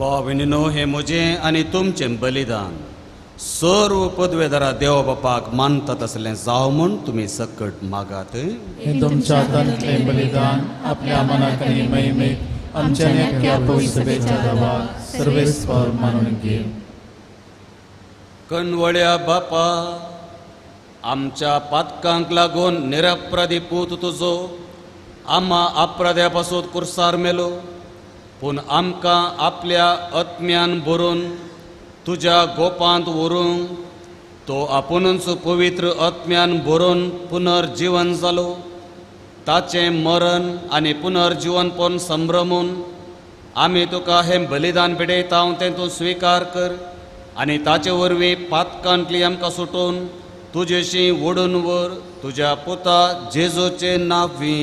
S3: भाव-भयणींनो, हें म्हजें आनी तुमचें बलिदान सर्व पदवेदारा देव बापाक मानता तसलें जावं म्हूण तुमी सकट मागात.
S1: हें तुमच्या हातांतलें बलिदान आपल्या मनाक आनी महिमेक आमच्या नेत्या पवित्र देवाक सर्वेस्पर मानून घे.
S3: कणवळ्या बापा, आमच्या पातकांक लागून निरपराधी पूत तुजो आमा अपराध्या पासून कुर्सार मेलो, पूण आमकां आपल्या आत्म्यान भरून तुज्या गोपांत व्हरूंक तो आपुणूच पवित्र आत्म्यान भरून पुनर्जिवन जालो. ताचें मरण आनी पुनर्जिवनपण संभ्रमून आमी तुका हें बलिदान भेटयता तें तूं स्विकार कर आनी ताचे वरवीं पातकांतली आमकां सुटोवन तुजेशी ओडून व्हर तुज्या पुता जेजूचे नांवी.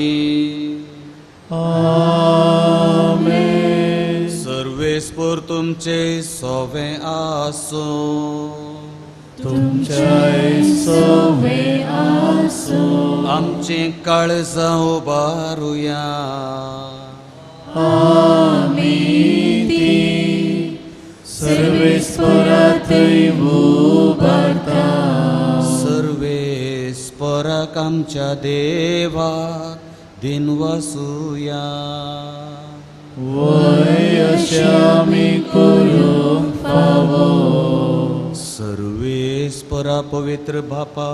S1: आमेन.
S3: सर्वेस्पर तुमचे सोवे आसूं.
S1: तुमच्याय सोवे आसूं.
S3: आमचीं काळजां उबारुया.
S1: आमी ती सर्वेस्परा थंय उबारता.
S3: सर्वेस्पराक आमच्या देवाक दिनवासुया.
S1: वय अशें आमी करूंक फावो.
S3: सर्वेस्परा पवित्र बापा,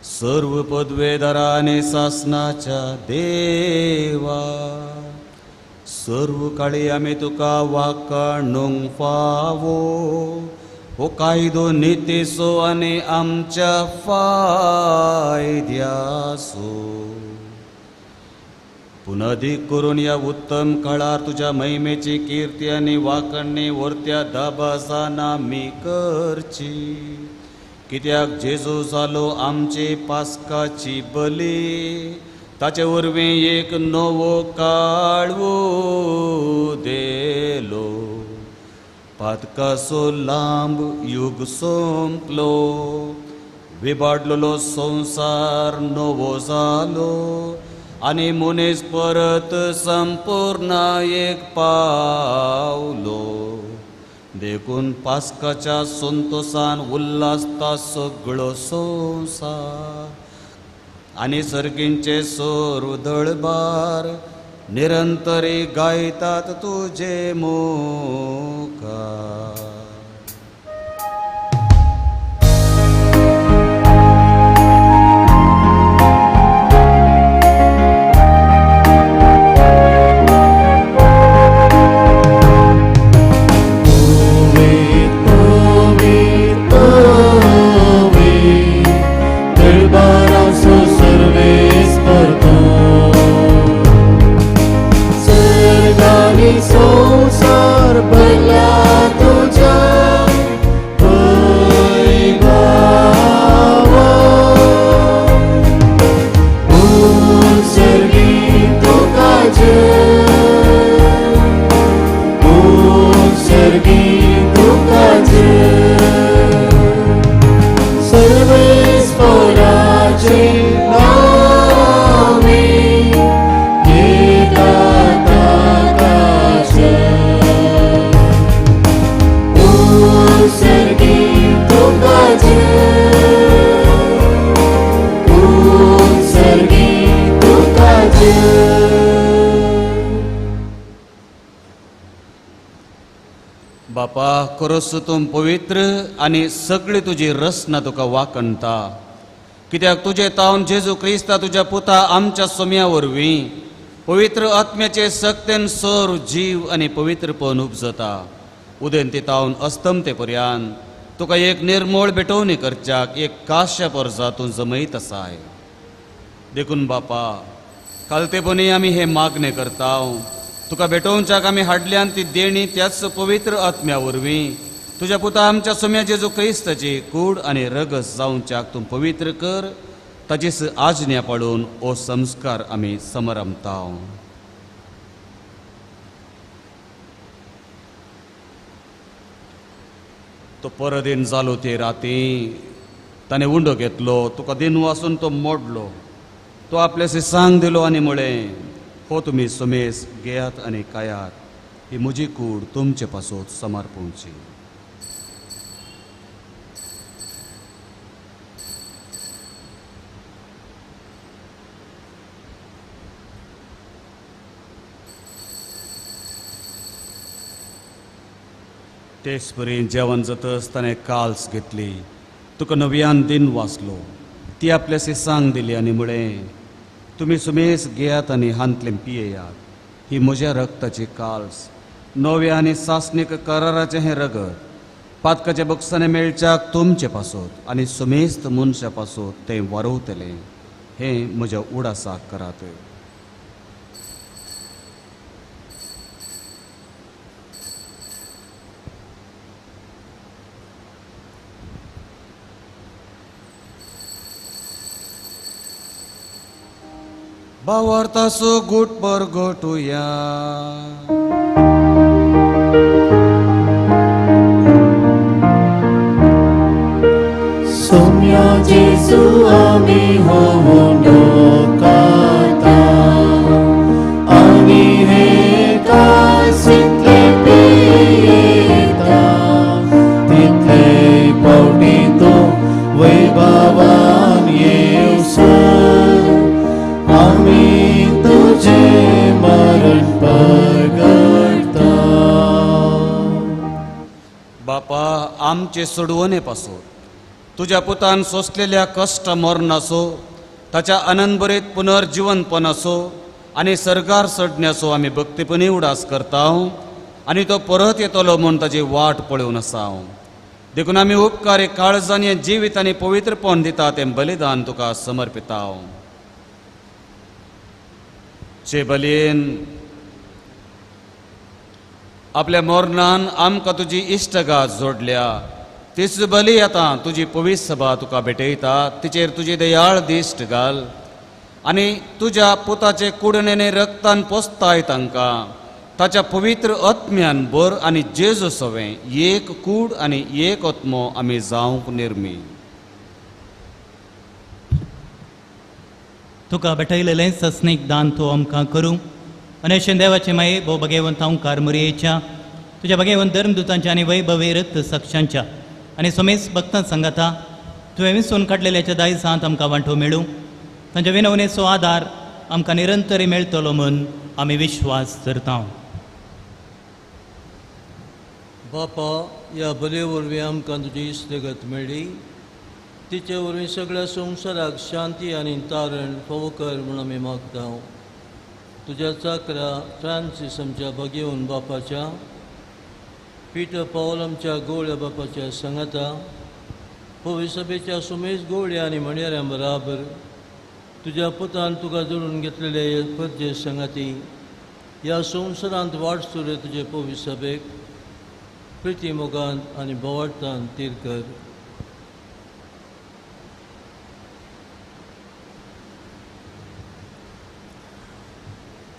S3: सर्व पदवेदारा आनी सासनाच्या देवा, सर्व काळी आमी तुका वाकाणूंक फावो हो कायदो नितीचो आनी आमच्या फायद्याचो. पुनदीक करून ह्या उत्तम काळार तुज्या महिमेची किर्ती आनी वाकणणी वरत्या दबाजान आमी करची. कित्याक जेजू जालो आमची पास्काची बली, ताचे वरवीं एक नवो काळ उदेलो. पातकाचो लांब युग सोंपलो, विबाडलेलो संवसार नवो जालो आनी मनीस परत संपूर्ण एक पावलो. देखून पास्काच्या संतोसान उल्हासता सगळो संवसार आनी सर्गींचे सर्व दळबार निरंतरी गायतात तुजे मुखार.
S1: संसार भरला तुझ्या वैभवा, उत्सर्गी तुका जय, उत्सर्गी तुका जय, सर्वेस्पराचे नामे येता. उत्सर्गी तुका जय, उत्सर्गी तुका जय.
S3: बापा, खरोच तूं पवित्र आनी सगळी तुजी रचना तुका वाकणता. कित्याक तुजे तावन जेजू क्रिस्ता तुज्या पुता आमच्या सोम्या वरवीं पवित्र आत्म्याचे सक्तेन सर्व जीव आनी पवित्रपण उपजता. उदेंती तावन अस्तमते पर्यान तुका एक निर्मोळ भेटवणी करच्याक एक काश्या परजा तूं जमयत आसाय. देखून बापा, कालतेपणी आमी हे मागणें करता, तुका भेटोवच्याक आमी हाडल्यान ती देणी त्याच पवित्र आत्म्या वरवीं तुज्या पुता आमच्या सोम्या जेजू क्रिस्ताची कूड आनी रगस जावच्याक तूं पवित्र कर. ताचीच आज्ञा पाळून हो संस्कार आमी समरमता. तो परदीन जालो ते राती ताणें उंडो घेतलो, तुका दिन वासून तो मोडलो, तो आपल्याशी सांग दिलो आनी म्हळें, हो तुमी सुमेस घेयात आनी खायात, ही म्हजी कूड तुमचे पासत समर्पणची. तेच परी जेवण जातच ताणें काल्स घेतली, तुका नव्यान दिन वाचलो, ती आपल्या सांग दिली आनी म्हळें, तुमी सुमेस घेयात आनी हांतलें पियेयात, ही म्हज्या रक्ताची काल्स, नव्या आनी सासणीक कराराचें हें रगत, पातकाच्या बक्षाने मेळच्याक तुमचे पासत आनी सुमेस्त मनशा पासत तें वारवतलें, हें म्हज्या उडासाक करात. भावार्थाचो गुट परगटुया.
S8: सोम्या जेजू आमी होवून डोकाता आनी हे कासिंतले पियेता तितले पावटी तूं वैभवान येवसर आमी तुझे मरण परगटता.
S3: बापा आमचे सोडवणे पासून तुज्या पुतान सोंसलेल्या कश्ट मरणाचो, ताच्या आनंदभरीत पुनर्जिवनपणाचो आनी सर्गार चडण्याचो आमी भक्तीपणी उडास करता आनी तो परत येतलो म्हूण ताची वाट पळोवन आसा. देखून आमी उपकारी काळजांनी जिवीत आनी पवित्रपण दिता तें बलिदान तुका समर्पिता. चे बलयेन आपल्या मरणान आमकां तुजी इश्टगात जोडल्या, तीच बली आतां तुजी पवित्र सभा तुका भेटयता, तिचेर तुजी दयाळ दिश्ट घाल आनी तुज्या पुताचे कुडणेने रक्तान पोसताय तांकां, ताच्या पवित्र आत्म्यान भर आनी जेजू सवें एक कूड आनी एक आत्मो आमी जावंक निर्मी.
S2: तुका भेटयलेलें सस्नीक दान तूं आमकां करूं आनी अशें देवाचे माये भोव भगेवंत ओंकार मुरयेच्या तुज्या भगेवंत धर्मदुतांच्या आनी वैभवी रक्त साक्षांच्या आनी सोमेस भक्तां सांगाता तुवें विसून काडलेल्याच्या दायजांत आमकां वांटो मेळूं, तांच्या विनवणेचो आदार आमकां निरंतरी मेळटलो म्हूण आमी विश्वास धरता.
S9: बापा, ह्या बलये वरवीं आमकां तुजी इश्टगत मेळ्ळी, तिचे वरवीं सगळ्या संवसाराक शांती आनी तारण फावो कर म्हूण आमी मागता. तुज्या चाकरा फ्रांसीस आमच्या भगेवन बापाच्या, पिटर पावल आमच्या गोवळ्या बापाच्या सांगाता, पवित्र सभेच्या सुमेश गोवळ्या आनी म्हणयाऱ्यां बराबर तुज्या पुतान तुका जोडून घेतलेले परजे सांगाती ह्या संवसारांत वाट सुरे तुजे पवित्र सभेक प्रिती मोगान आनी बोवाळतान तीर कर.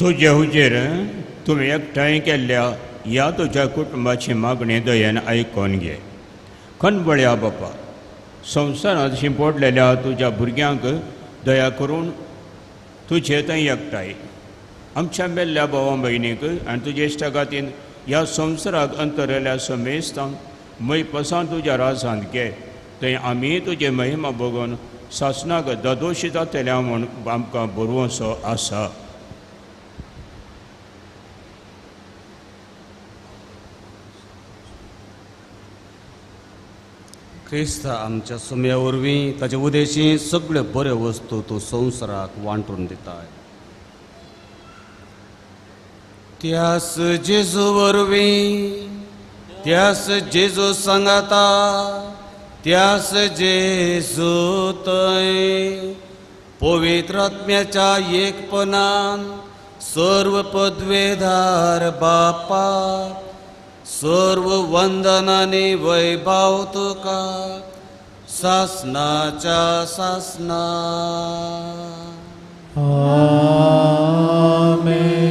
S10: तुजे हुजेर तुवें एकठांय केल्ल्या ह्या तुज्या कुटुंबाची मागणी दयेन आयकून घे. खनबळ्या बापा, संवसारांत शिंपडलेल्या तुज्या भुरग्यांक दया करून तुजे थंय एकठांय आमच्या मेल्ल्या भावा भयणीक आनी तुजे इश्टागातीन ह्या संवसाराक अंतरलेल्या समेस्तांक मैपसान तुज्या राजांत घे, थंय आमी तुजे महिमा बघून सासणाक ददोशी जातल्या म्हूण आमकां बरोवचो आसा.
S3: क्रिस्त आमच्या सुम्या वरवीं ताचे उदेशी सगळ्यो बऱ्यो वस्तू तूं संवसाराक वांटून दिताय. त्यास जेजू वरवीं, त्यास जेजू सांगाता, त्यास जेजू थंय पवित्र आत्म्याच्या एकपणान सर्व पदवेधार बापा, सर्व वंदनाने वैभव तुका सासनाच्या सासना.
S1: आमेन.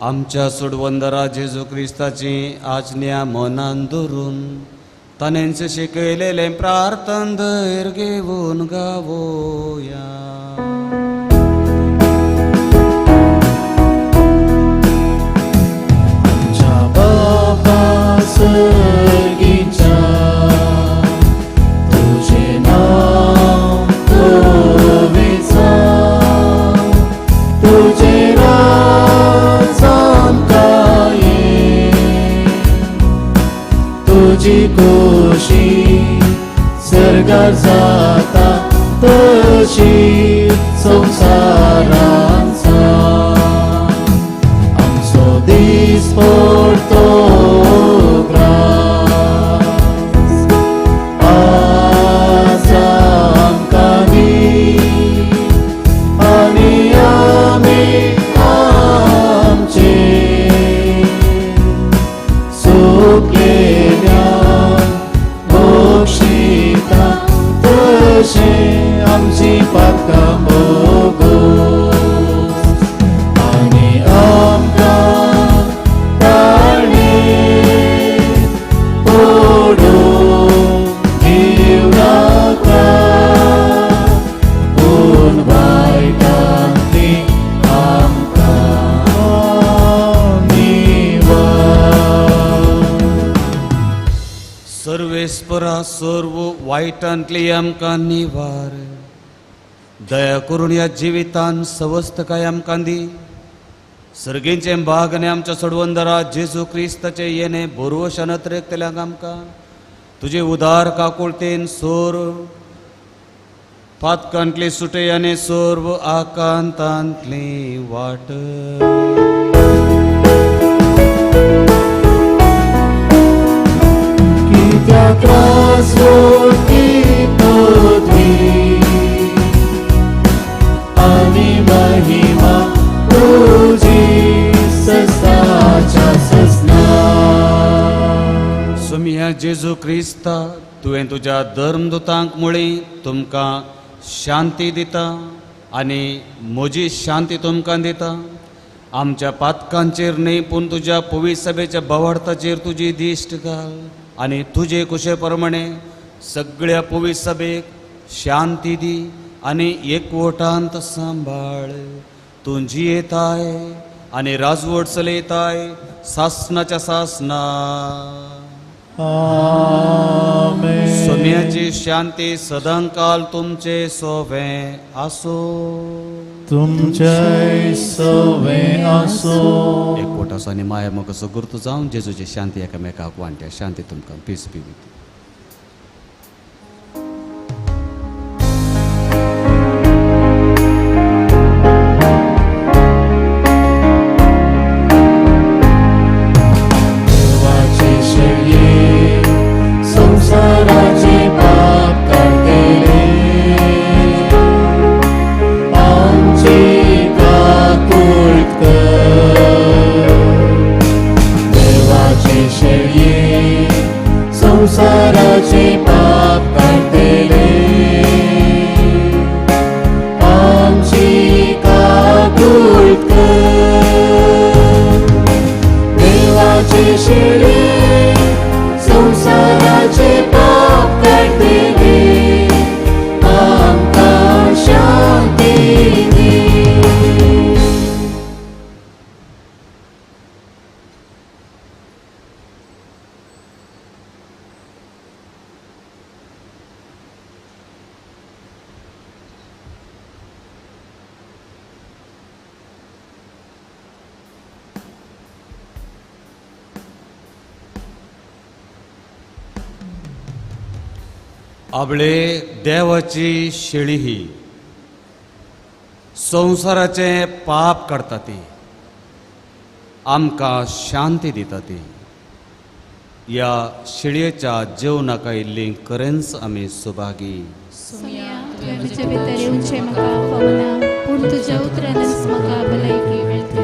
S3: आमच्या सोडवंदरा जेजू क्रिस्ताची आज्ञा मनान धरून ताणेंच शिकयलेलें प्रार्थन धैर्य घेवन गावोया.
S8: आमच्या बापा सर्गीच्या तुझें नांव पवित्र तुझें राज आमकां ये तुजी खोशी सर्गार जाता तशी संवसारांत जावं. आमचो दीस पडतो ग्रास आज आमकां दी आनी आमी आमचे सुकलेल्यांक बक्षिता तशें आमची पातकां भोगोस आनी आमकां ताळणेंत पडूंक दिवं नाका पूण वायटांतली आमकां निवार.
S3: सर्वेस्परा सर्व वायटांतली आमकां निवार. दया करून ह्या जिवितान सवस्तकाय आमकां दी. सर्गेचें भाग आनी आमच्या सोडवंदरा जेजू क्रिस्ताचें येणें भरवशान अत्रेकतल्यांक आमकां तुजे उदार काकुळतेन सोर पातकांतली सुटय आनी सर्व आकांतांतली वाट.
S8: कित्याक त्रास ती पदवी आनी महिमा तुजी ससाच्या ससना.
S3: सोमिया जेजू क्रिस्ता तुवें तुज्या धर्मदुतांक मुळी तुमकां शांती दिता आनी म्हजी शांती तुमकां दिता. आमच्या पातकांचेर न्हय पूण तुज्या पवित्र सभेच्या भावार्थाचेर तुजी दिश्ट घाल आनी तुजे कुशे प्रमाणे सगळ्या पवित्र सभेक शांती दी आनी एकवटांत सांबाळ. तूं जियेताय आनी राजवट चलयताय सासनाच्या सासना.
S8: आमेन.
S3: सोम्याची शांती सदांकाल तुमचे सोवें आसूं.
S8: तुमचेय सोवें आसूं.
S3: एकवटाचो आनी माया मोगाचो गुर्त जावन जेजूची शांती एकामेकाक वांट्या. शांती तुमकां. Peace be with you.
S8: देवाचे शेळये संवसाराचे पाप काडटले आमची काकूळट कर. देवाचे शेळये संवसाराचे पाप काडटले आमची काकूळट कर. देवाचे शेळये संवसाराचे पाप काडटले आमकां शांती दी.
S3: आपले देवाची शेळी ही संवसाराचें पाप काडटा ती आमकां शांती दिता ती. ह्या शेळयेच्या जेवणाक आयिल्ली खरेंच आमी सुभागी.
S11: सोमिया तुवें म्हजे भितर येवचें म्हाका फावना पूण तुज्या उतरानच म्हाका भलायकी मेळटली.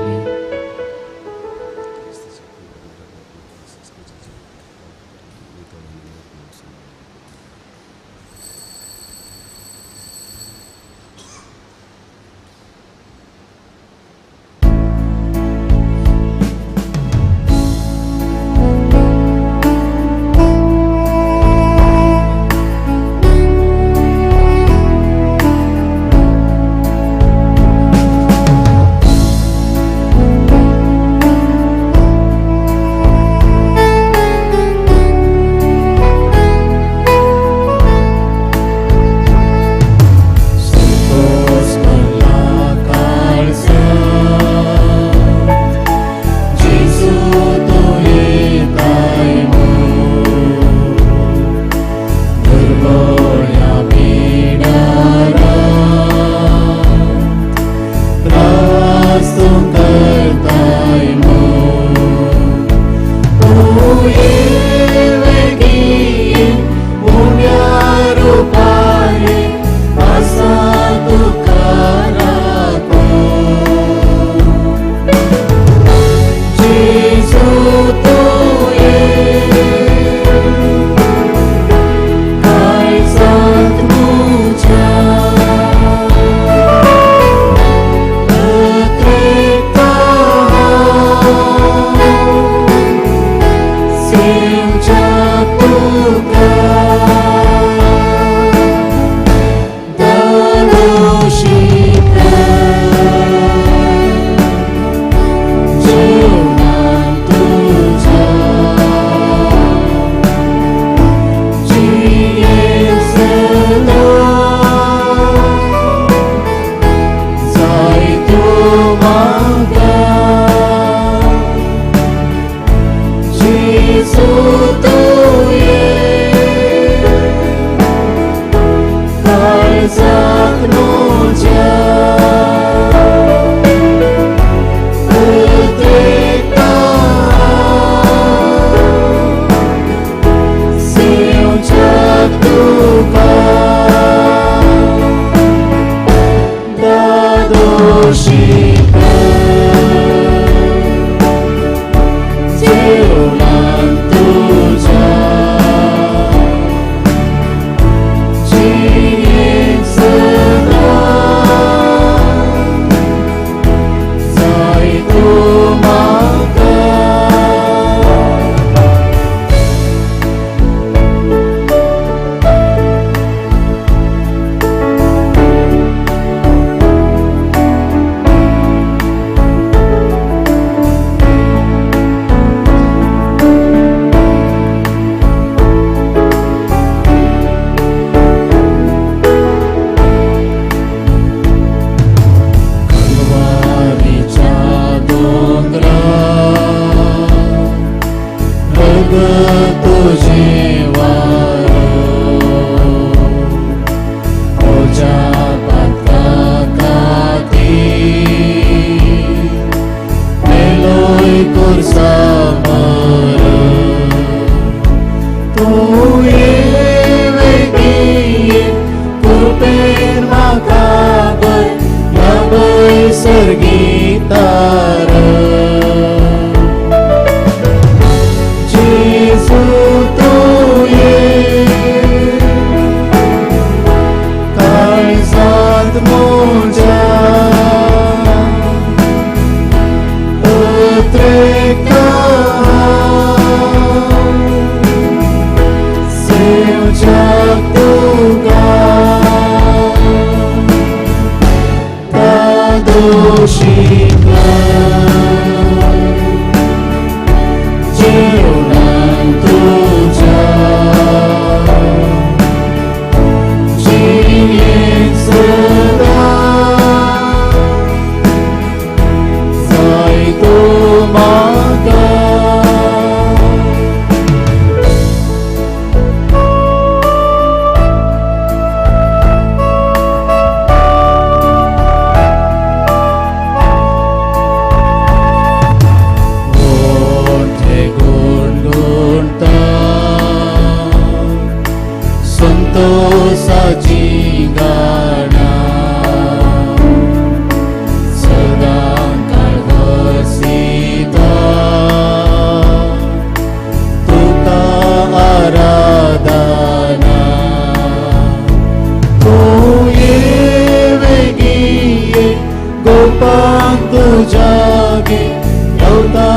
S8: सेवच्या तुका दादोशी कर जेवणान तुझ्या जिये सदा जाय तूं म्हाका जेजू तुवें काळजाक म्हज्या उतरता सेवच्या तुका दादोशी कर जेवणान तुझ्या जिये सदा जाय तूं म्हाका. कलवारीच्या दोंगरार रगत तुजें वारो म्हज्या पातका खातीर मेलोय खुर्सा मर तुवें वेगीं कृपेन म्हाका भर ह्या सर्गीतार जेजू तुवें काळजांत म्हज्या उतरता सेवच्या तुका दादोशी कर जेवणान तुझ्या जिये सदा जाय तूं म्हाका. ओंठे गुणगुणता संतोषाची गाणा सदां काळ वसिता तुका आराधना तुवें वेगीं गोपांक तुज्या गे रावता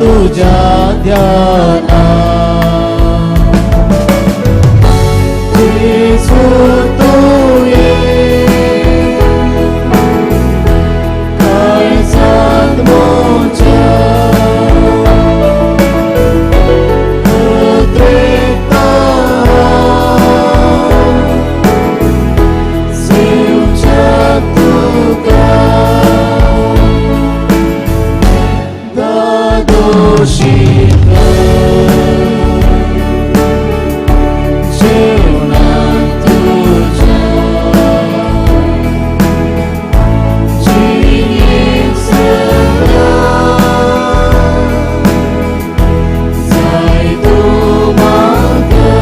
S8: तुज्या ध्याना जेजू तुवें काळजांत म्हज्या उतरता सेवच्या तुका दादोशी कर जेवणान तुझ्या जिये सदा जाय तूं म्हाका.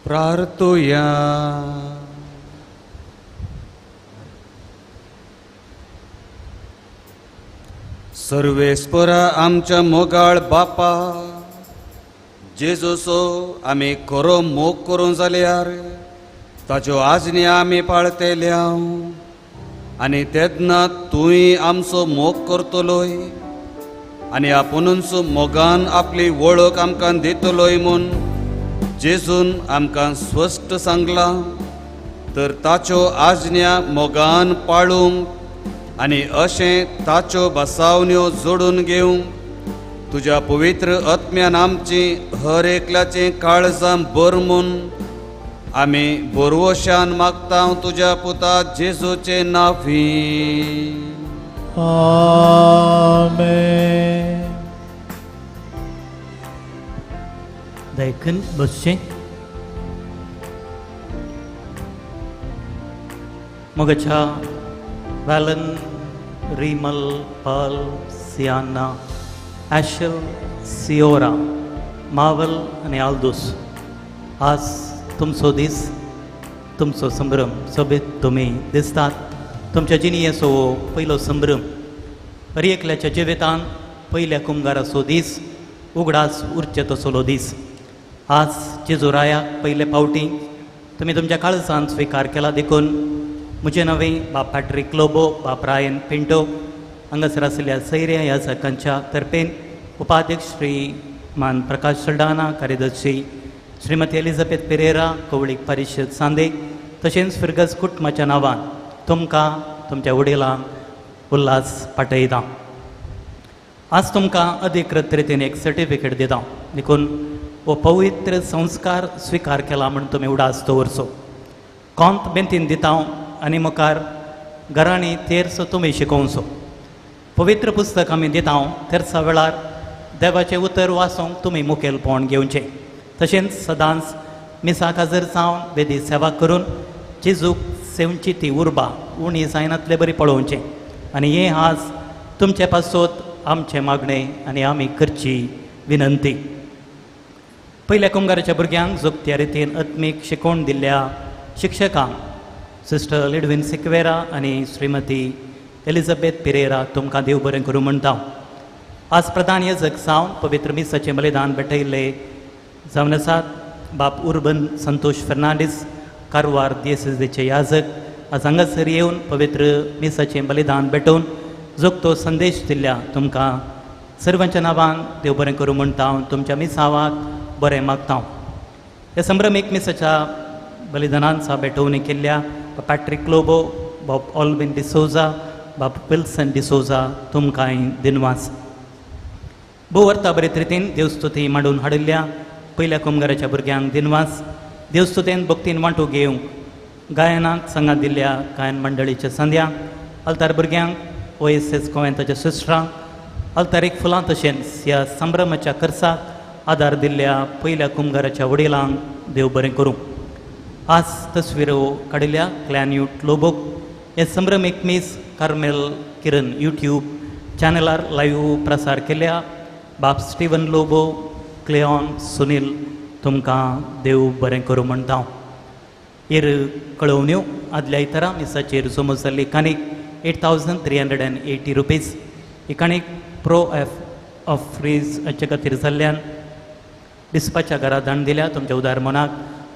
S3: प्रार्थुया. सर्वेस्परा आमच्या मोगाळ बापा जेजूचो आमी खरो मोग करूंक जाल्यार ताच्यो आज्ञा आमी पाळतेल्या आनी तेन्ना तूंय आमचो मोग करतलोय आनी आपुणूच मोगान आपली वळख आमकां दितलोय म्हूण जेजून आमकां स्पश्ट सांगलां. तर ताच्यो आज्ञा मोगान पाळूंक आनी अशें ताच्यो बसावण्यो जोडून घेवंक तुज्या पवित्र आत्म्यान आमची हर एकल्याचें काळजां भर म्हूण आमी बोरवशान मागता तुज्या पुता जेजूचे नांवी.
S1: आमेन.
S2: देखून बसचें. मोगाच्या वॅलन, रिमल, पाल, सियाना, ॲशल, सियोरा, मावल आनी आल्दूस, आज तुमचो दीस, तुमचो संभ्रम सोबीत तुमी दिसतात. तुमच्या जिणेचो हो पयलो संभ्रम. हर एकल्याच्या जिवितान पयल्या कुमगाराचो दीस उगडास उरचे तसलो दीस. आज जेजुरायाक पयले फावटी तुमी तुमच्या काळजान स्विकार केला देखून म्हजें नवें बाप पॅट्रीक लोबो, बाप रायन पिंटो, हांगासर आशिल्ल्या सैऱ्या ह्या सकांच्या तर्फेन उपाध्यक्ष श्री मान प्रकाश सल्डाना, कार्यदर्शी श्रीमती एलिझाबेथ पेरेरा, कवळीक परिशद सांदे, तशेंच फिरगज कुटुंबाच्या नांवान तुमकां तुमच्या वडिलांक उल्हास पाठयता. आज तुमकां अधिकृत रितीन एक सर्टिफिकेट दिता देखून हो पवित्र संस्कार स्विकार केला म्हूण तुमी उडास दवरचो. कोंत बेंतीन दिता आनी मुखार घरांनी तेर्स तुमी शिकोवचो. पवित्र पुस्तक आमी दिता तेर्सा वेळार देवाचें उतर वाचूंक तुमी मुखेलपण घेवचें. तशेंच सदांच मिसाक हजर जावन वेदी सेवा करून जेजूक सेवची ती उर्बा उणी जायनातले बरी पळोवचें. आनी हें आज तुमचे पासत आमचें मागणें आनी आमी करची विनंती. पयल्या कुमगाराच्या भुरग्यांक जोगत्या रितीन आत्मीक शिकवण दिल्ल्या शिक्षकांक सिस्टर लिडवीन सिक्वेरा आनी श्रीमती एलिझाबेथ पिरेरा तुमकां देव बरें करूं म्हणटा. आज प्रधान यजक जावन पवित्र मिसाचें बलिदान भेटयल्ले जावन आसात बाप उर्बन संतोष फेर्नांडीस, कारवार दियेसेजीचे याजक. आज हांगासर येवन पवित्र मिसाचें बलिदान भेटोवन जोगतो संदेश दिल्ल्या तुमकां सर्वांच्या नांवान देव बरें करूं म्हणटा हांव, तुमच्या मिसावाक बरें मागता. ह्या संभ्रमीक मिसाच्या बलिदानान सा भेटवणी केल्ल्या पॅट्रीक लोबो, बाब ऑलविन डिसोजा, बाब विल्सन डिसोजा तुमकांय दिनवास. भोव अर्था बरेच रितीन देवस्तुती मांडून हाडिल्ल्या पयल्या कुमगाराच्या भुरग्यांक दिनवास. देवस्तुतेन भक्तीन वांटू घेवंक गायनाक संगात दिल्ल्या गायन मंडळीच्या संध्या अल्तार भुरग्यांक ओएसएस गोंयांताच्या सिस्टरांक अल्तारीक फुलां तशेंच ह्या संभ्रमाच्या खर्चाक आदार दिल्ल्या पयल्या कुमगाराच्या वडिलांक देव बरें करूं. आज तस्विरो काडिल्ल्या क्लॅन्यूट लोबोक हे संभ्रमीक मीस कार्मेल किरण यूट्यूब चॅनलार लायव्ह प्रसार केल्या बाब स्टीवन लोबो, क्लेऑन सुनील तुमकां देव बरें करूं म्हणटा. हेर कळोवण्यो आदल्या इतरा मिसाचेर जमो जाल्ली काणीक 8,380 रुपीज ही काणीक प्रो एफ ऑफ फ्रीज हाचे खातीर जाल्ल्यान दिसपाच्या घरा दान दिल्या. तुमच्या उदार मनाक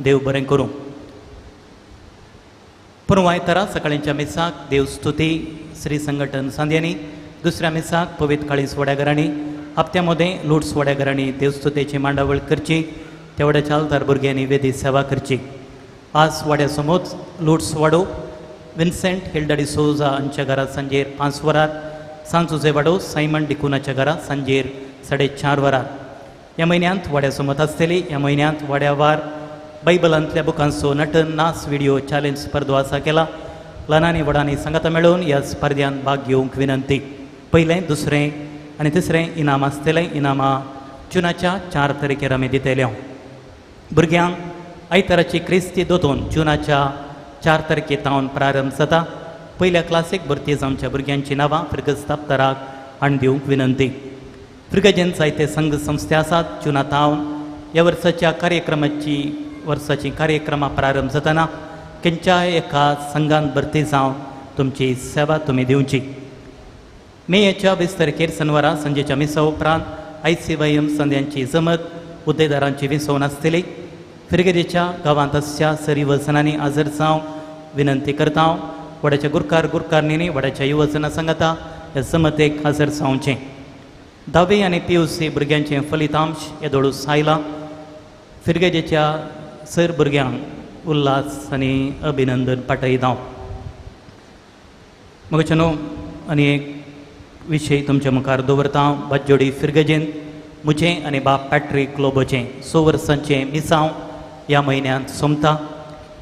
S2: देव बरें करूं. पूण आयतारा सकाळींच्या मिसाक देवस्तुती श्री संघटन सांद्यांनी, दुसऱ्या मिसाक पवित्र काळीस वड्या घरांनी, हप्त्या मदें लूट्स वड्या घरांनी देवस्तुतेची मांडावळ करची. तेवड्याच्या आल्तार भुरग्यांनी वेदी सेवा करची. आज वाड्या समोर लूट्स वाडो विन्सेंट हिल्डा डिसोजा हांच्या घरा सांजेर 5 वरार, सांजुजे वाडो सायमन डिकुनाच्या घरा सांजेर 4:30 वरार. ह्या म्हयन्यांत वाड्या समोर आसतली. ह्या म्हयन्यांत वाड्यावार बायबलांतल्या बुकांचो नटन नाच व्हिडिओ चॅलेंज स्पर्धो आसा केला. ल्हानांनी व्हडांनी सांगाता मेळोवन ह्या स्पर्ध्यांत भाग घेवंक विनंती. पयलें, दुसरें आनी तिसरें इनाम आसतलें. इनामां जुनाच्या 4 तारखेर आमी दितले. भुरग्यांक आयताराची क्रिस्ती दोतोन जुनाच्या 4 तारखे तावन प्रारंभ जाता. पयल्या क्लासीक भरती जावच्या भुरग्यांची नांवां फिर्गज दप्तराक हाडून दिवंक विनंती. फिर्गजेन जायते संघ संस्थे आसात. जुना तावन ह्या वर्साच्या कार्यक्रमाची वर्साची कार्यक्रमां प्रारंभ जातना खंयच्याय एका संघान भरती जावन तुमची सेवा तुमी दिवची. मेच्या 20 तारखेर शनिवारा सांजेच्या मिसा उपरांत आयसीवायएम संद्यांची जमत हुद्देदारांची विसवण आसतली. फिर्गजेच्या गांवांत आसच्या सरी युवजनांनी हाजर जावंक विनंती करता. वड्याच्या गुरकार गुरकारणींनी वड्याच्या युवजना सांगता ह्या जमतेक हाजर जावचें. 10वी आनी PUC भुरग्यांचें फलितांश येदोळूस आयलां. फिर्गजेच्या सर भुरग्यांक उल्हास आनी अभिनंदन पाठयता. मगच्या न्हू आनी एक विशय तुमच्या मुखार दवरता. बाजोडी फिर्गजेन म्हजें आनी बाब पॅट्रीक लोबोचें 6 वर्सांचें मिसांव ह्या म्हयन्यांत सोंपता.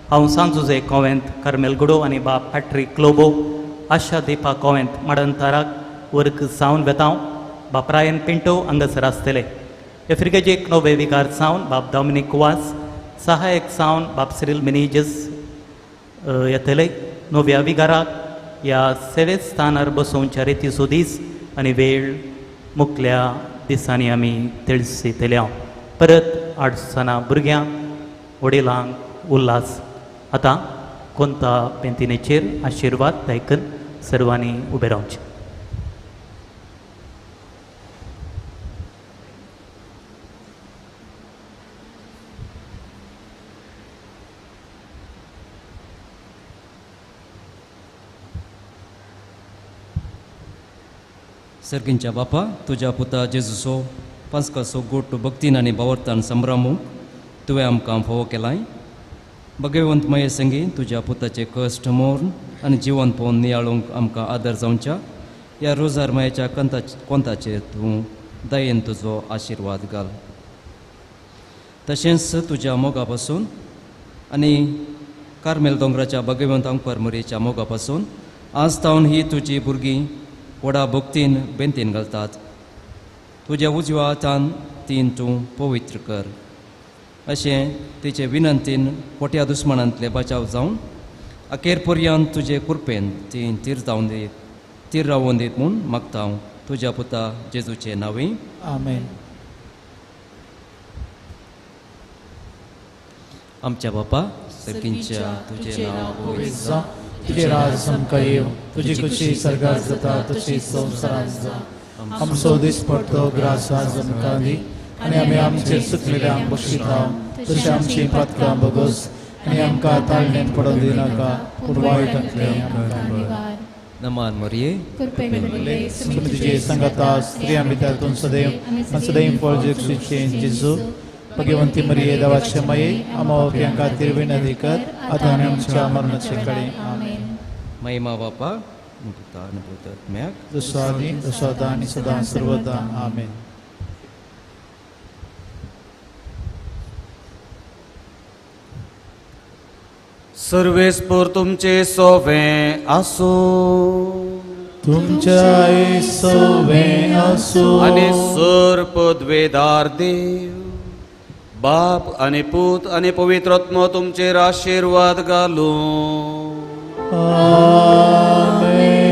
S2: हांव सांजुजे कोवेंत कार्मेल गुडो आनी बाब पॅट्रीक लोबो आशा दीपा कोवेंत माडंताराक वर्ग जावन वेता. बाब रायन पिंटो हांगासर आसतले. हे फिर्गजेक नवे विगार जावन बाब डॉमिनीक वास, सहायक जावन बाब सिरील मिनेजस येतले. नव्या विगाराक ह्या सेवे स्थानार बसोवच्या रितीचो दीस आनी वेळ मुखल्या दिसांनी आमी तिळसितले. परत आडसना भुरग्यांक वडिलांक उल्हास. आतां कोंता पेंतिनेचेर आशिर्वाद दायकन सर्वांनी उबें रावचें.
S3: सर्गींच्या बापा, तुज्या पुता जेजूचो पांचकाचो गोट भक्तीन आनी भावार्थान संभ्रमूंक तुवें आमकां फावो केलाय. भगवंत मये संगी तुज्या पुताचे कश्ट मोर्न आनी जिवन पळोवन नियाळूंक आमकां आदर जावच्या ह्या रोजार मायेच्या कोंताचेर तूं दयेन तुजो आशिर्वाद घाल. तशेंच तुज्या मोगा पासून आनी कार्मेल दोंगराच्या भगवंत अंकवर मोरयेच्या मोगा पासून आज तावन ही तुजी भुरगीं व्हडा भक्तीन बेंतीन घालतात. तुज्या उजव्या हातान तीन तूं पवित्र कर अशें तिचे विनंतीन खोट्या दुस्मानांतले बचाव जावन अखेर पर्यंत तुजे कृपेन ती तीर जावन दीत तीर रावोवन दीत म्हूण मागता हांव तुज्या पुता जेजूचे नांवी.
S1: आमेन.
S3: आमच्या बापा सर्गींच्या तुजें नांव पवित्र
S1: जावं, तुजें राज आमकां येवं, तुजी खुशी सर्गात जाता तशी संवसारांत जावं. आमचो दिसपडतो ग्रास आज आमकां दी आनी आमी आमचेर चुकलेल्यांक बक्षिता तशें आमची पातकां बगस आनी आमकां ताळणेंत पडोवंक दिनाका, पूण वायटांतलें आमकां.
S12: नमान मोरये,
S1: तुझे संगता स्त्रियां भितर तूं सदैव सदैव फळ जेजू जेजू. भगवंती मरिये देवाचे माये, आम्हा पाप्यां खातीर विनंती कर आतां आनी आमच्या मरणाचे कडेन. आमेन.
S12: महिमा बापा पुता आनी पवित्र आत्म्याक,
S1: जसो आदी तसो आतां आनी सदां सर्वदा. आमेन.
S3: सर्वेस्पर तुमचे सोवे आसो,
S1: तुमच्या सोवे आसो.
S3: आनी सर पदवेदार देव बाप आनी पूत आनी पवित्र आत्मो तुमचेर आशिर्वाद घालूं.
S1: आमेन.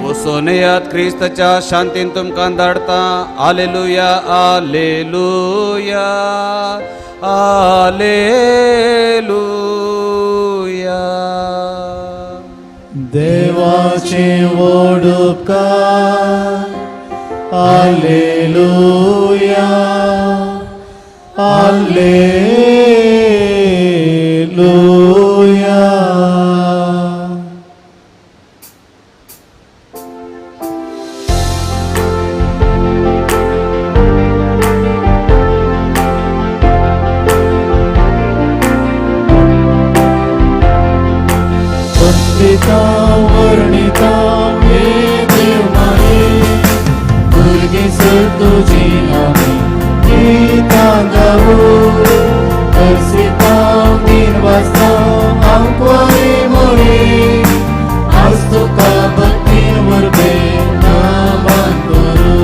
S3: वसोन येयात, क्रिस्ताच्या शांतीन तुमकां धाडटा. आलेलुया, आलेलुया, आलेलुया.
S1: देवाचे व्हड उपकार, आलेलुया, आलेलुया. वंदिता वर्णिता हे देव माये, भुरगीं सर तुजी आमी गितां गावो. हर्षितां दिन वाजता आंकवारी मोरे, आज तुका भक्ती वरबे नामान करू.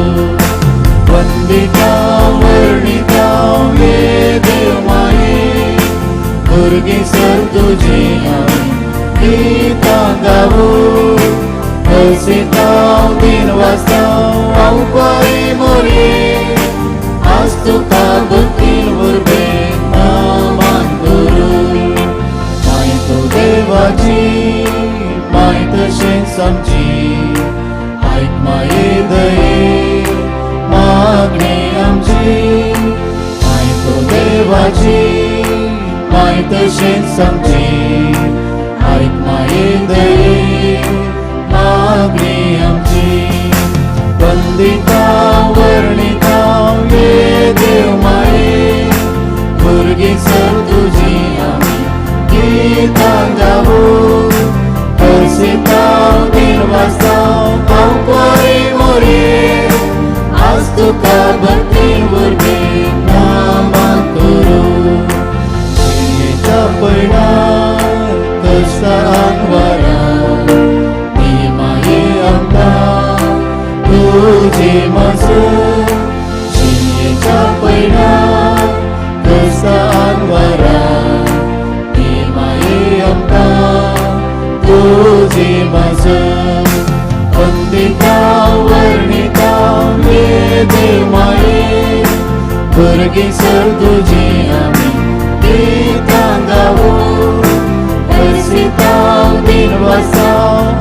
S1: वंदिता वर्णिता हे देव माये, भुरगीं सर तुजी आमी गितां गावो. हर्षितां दिन वाजता आंकवारी मोरे, आज तुका भक्ती वरबे नामान करू. माय तूं देवाची माय तशेंच आमची, आयक माये दये मागणी आमची. माय तूं देवाची माय तशेंच आमची, आयक माये दये मागणी आमची. वंदिता वर्णिता हे देव माये, भुरगीं सर तुजी आमी गितां गावो. हर्षितां दिन वाजता आंकवारी मोरे, आज तुका भक्ती वरवीं नामान करू. जिणेच्या पयणार कश्टा आंकवारां, ती माये आमकां तुजी मजत. जिणेच्या पयणार कश्टा आंकवारां, ती माये आमकां तुजी मजत. वंदिता वर्णिता हे देव माये, भुरगीं सर तुजी आमी गितां गावो. हर्षितां दिन वाजता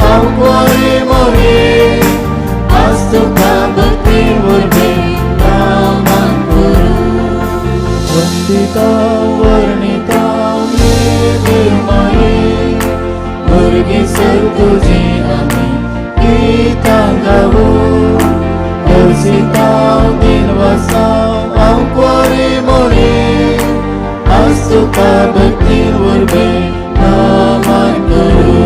S1: आंकवारी मोरे, आज तुका भक्ती वरवीं नामान करू. वंदिता वर्णिता हे देव माये, भुरगीं सर तुजी आमी गितां गावो. हर्षितां दिन वाजता आंकवारी मोरे, आज तुका भक्ती वरवीं नामान करू.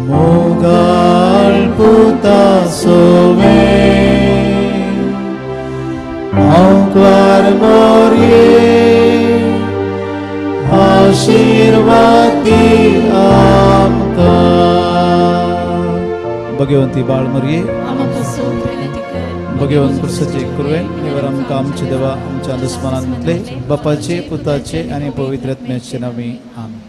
S1: मोगाळ पुता सोवे आंकवार मोरये, आशिर्वाद दी आमकां. भगवंती बाळ मोरये, भगवंत पुरुषाचे कृपेन निवर आमकां आमचे देवा आमच्या दुस्मनांतले बापाचे पुताचे आनी पवित्र आत्म्याचे नांवी. आमेन.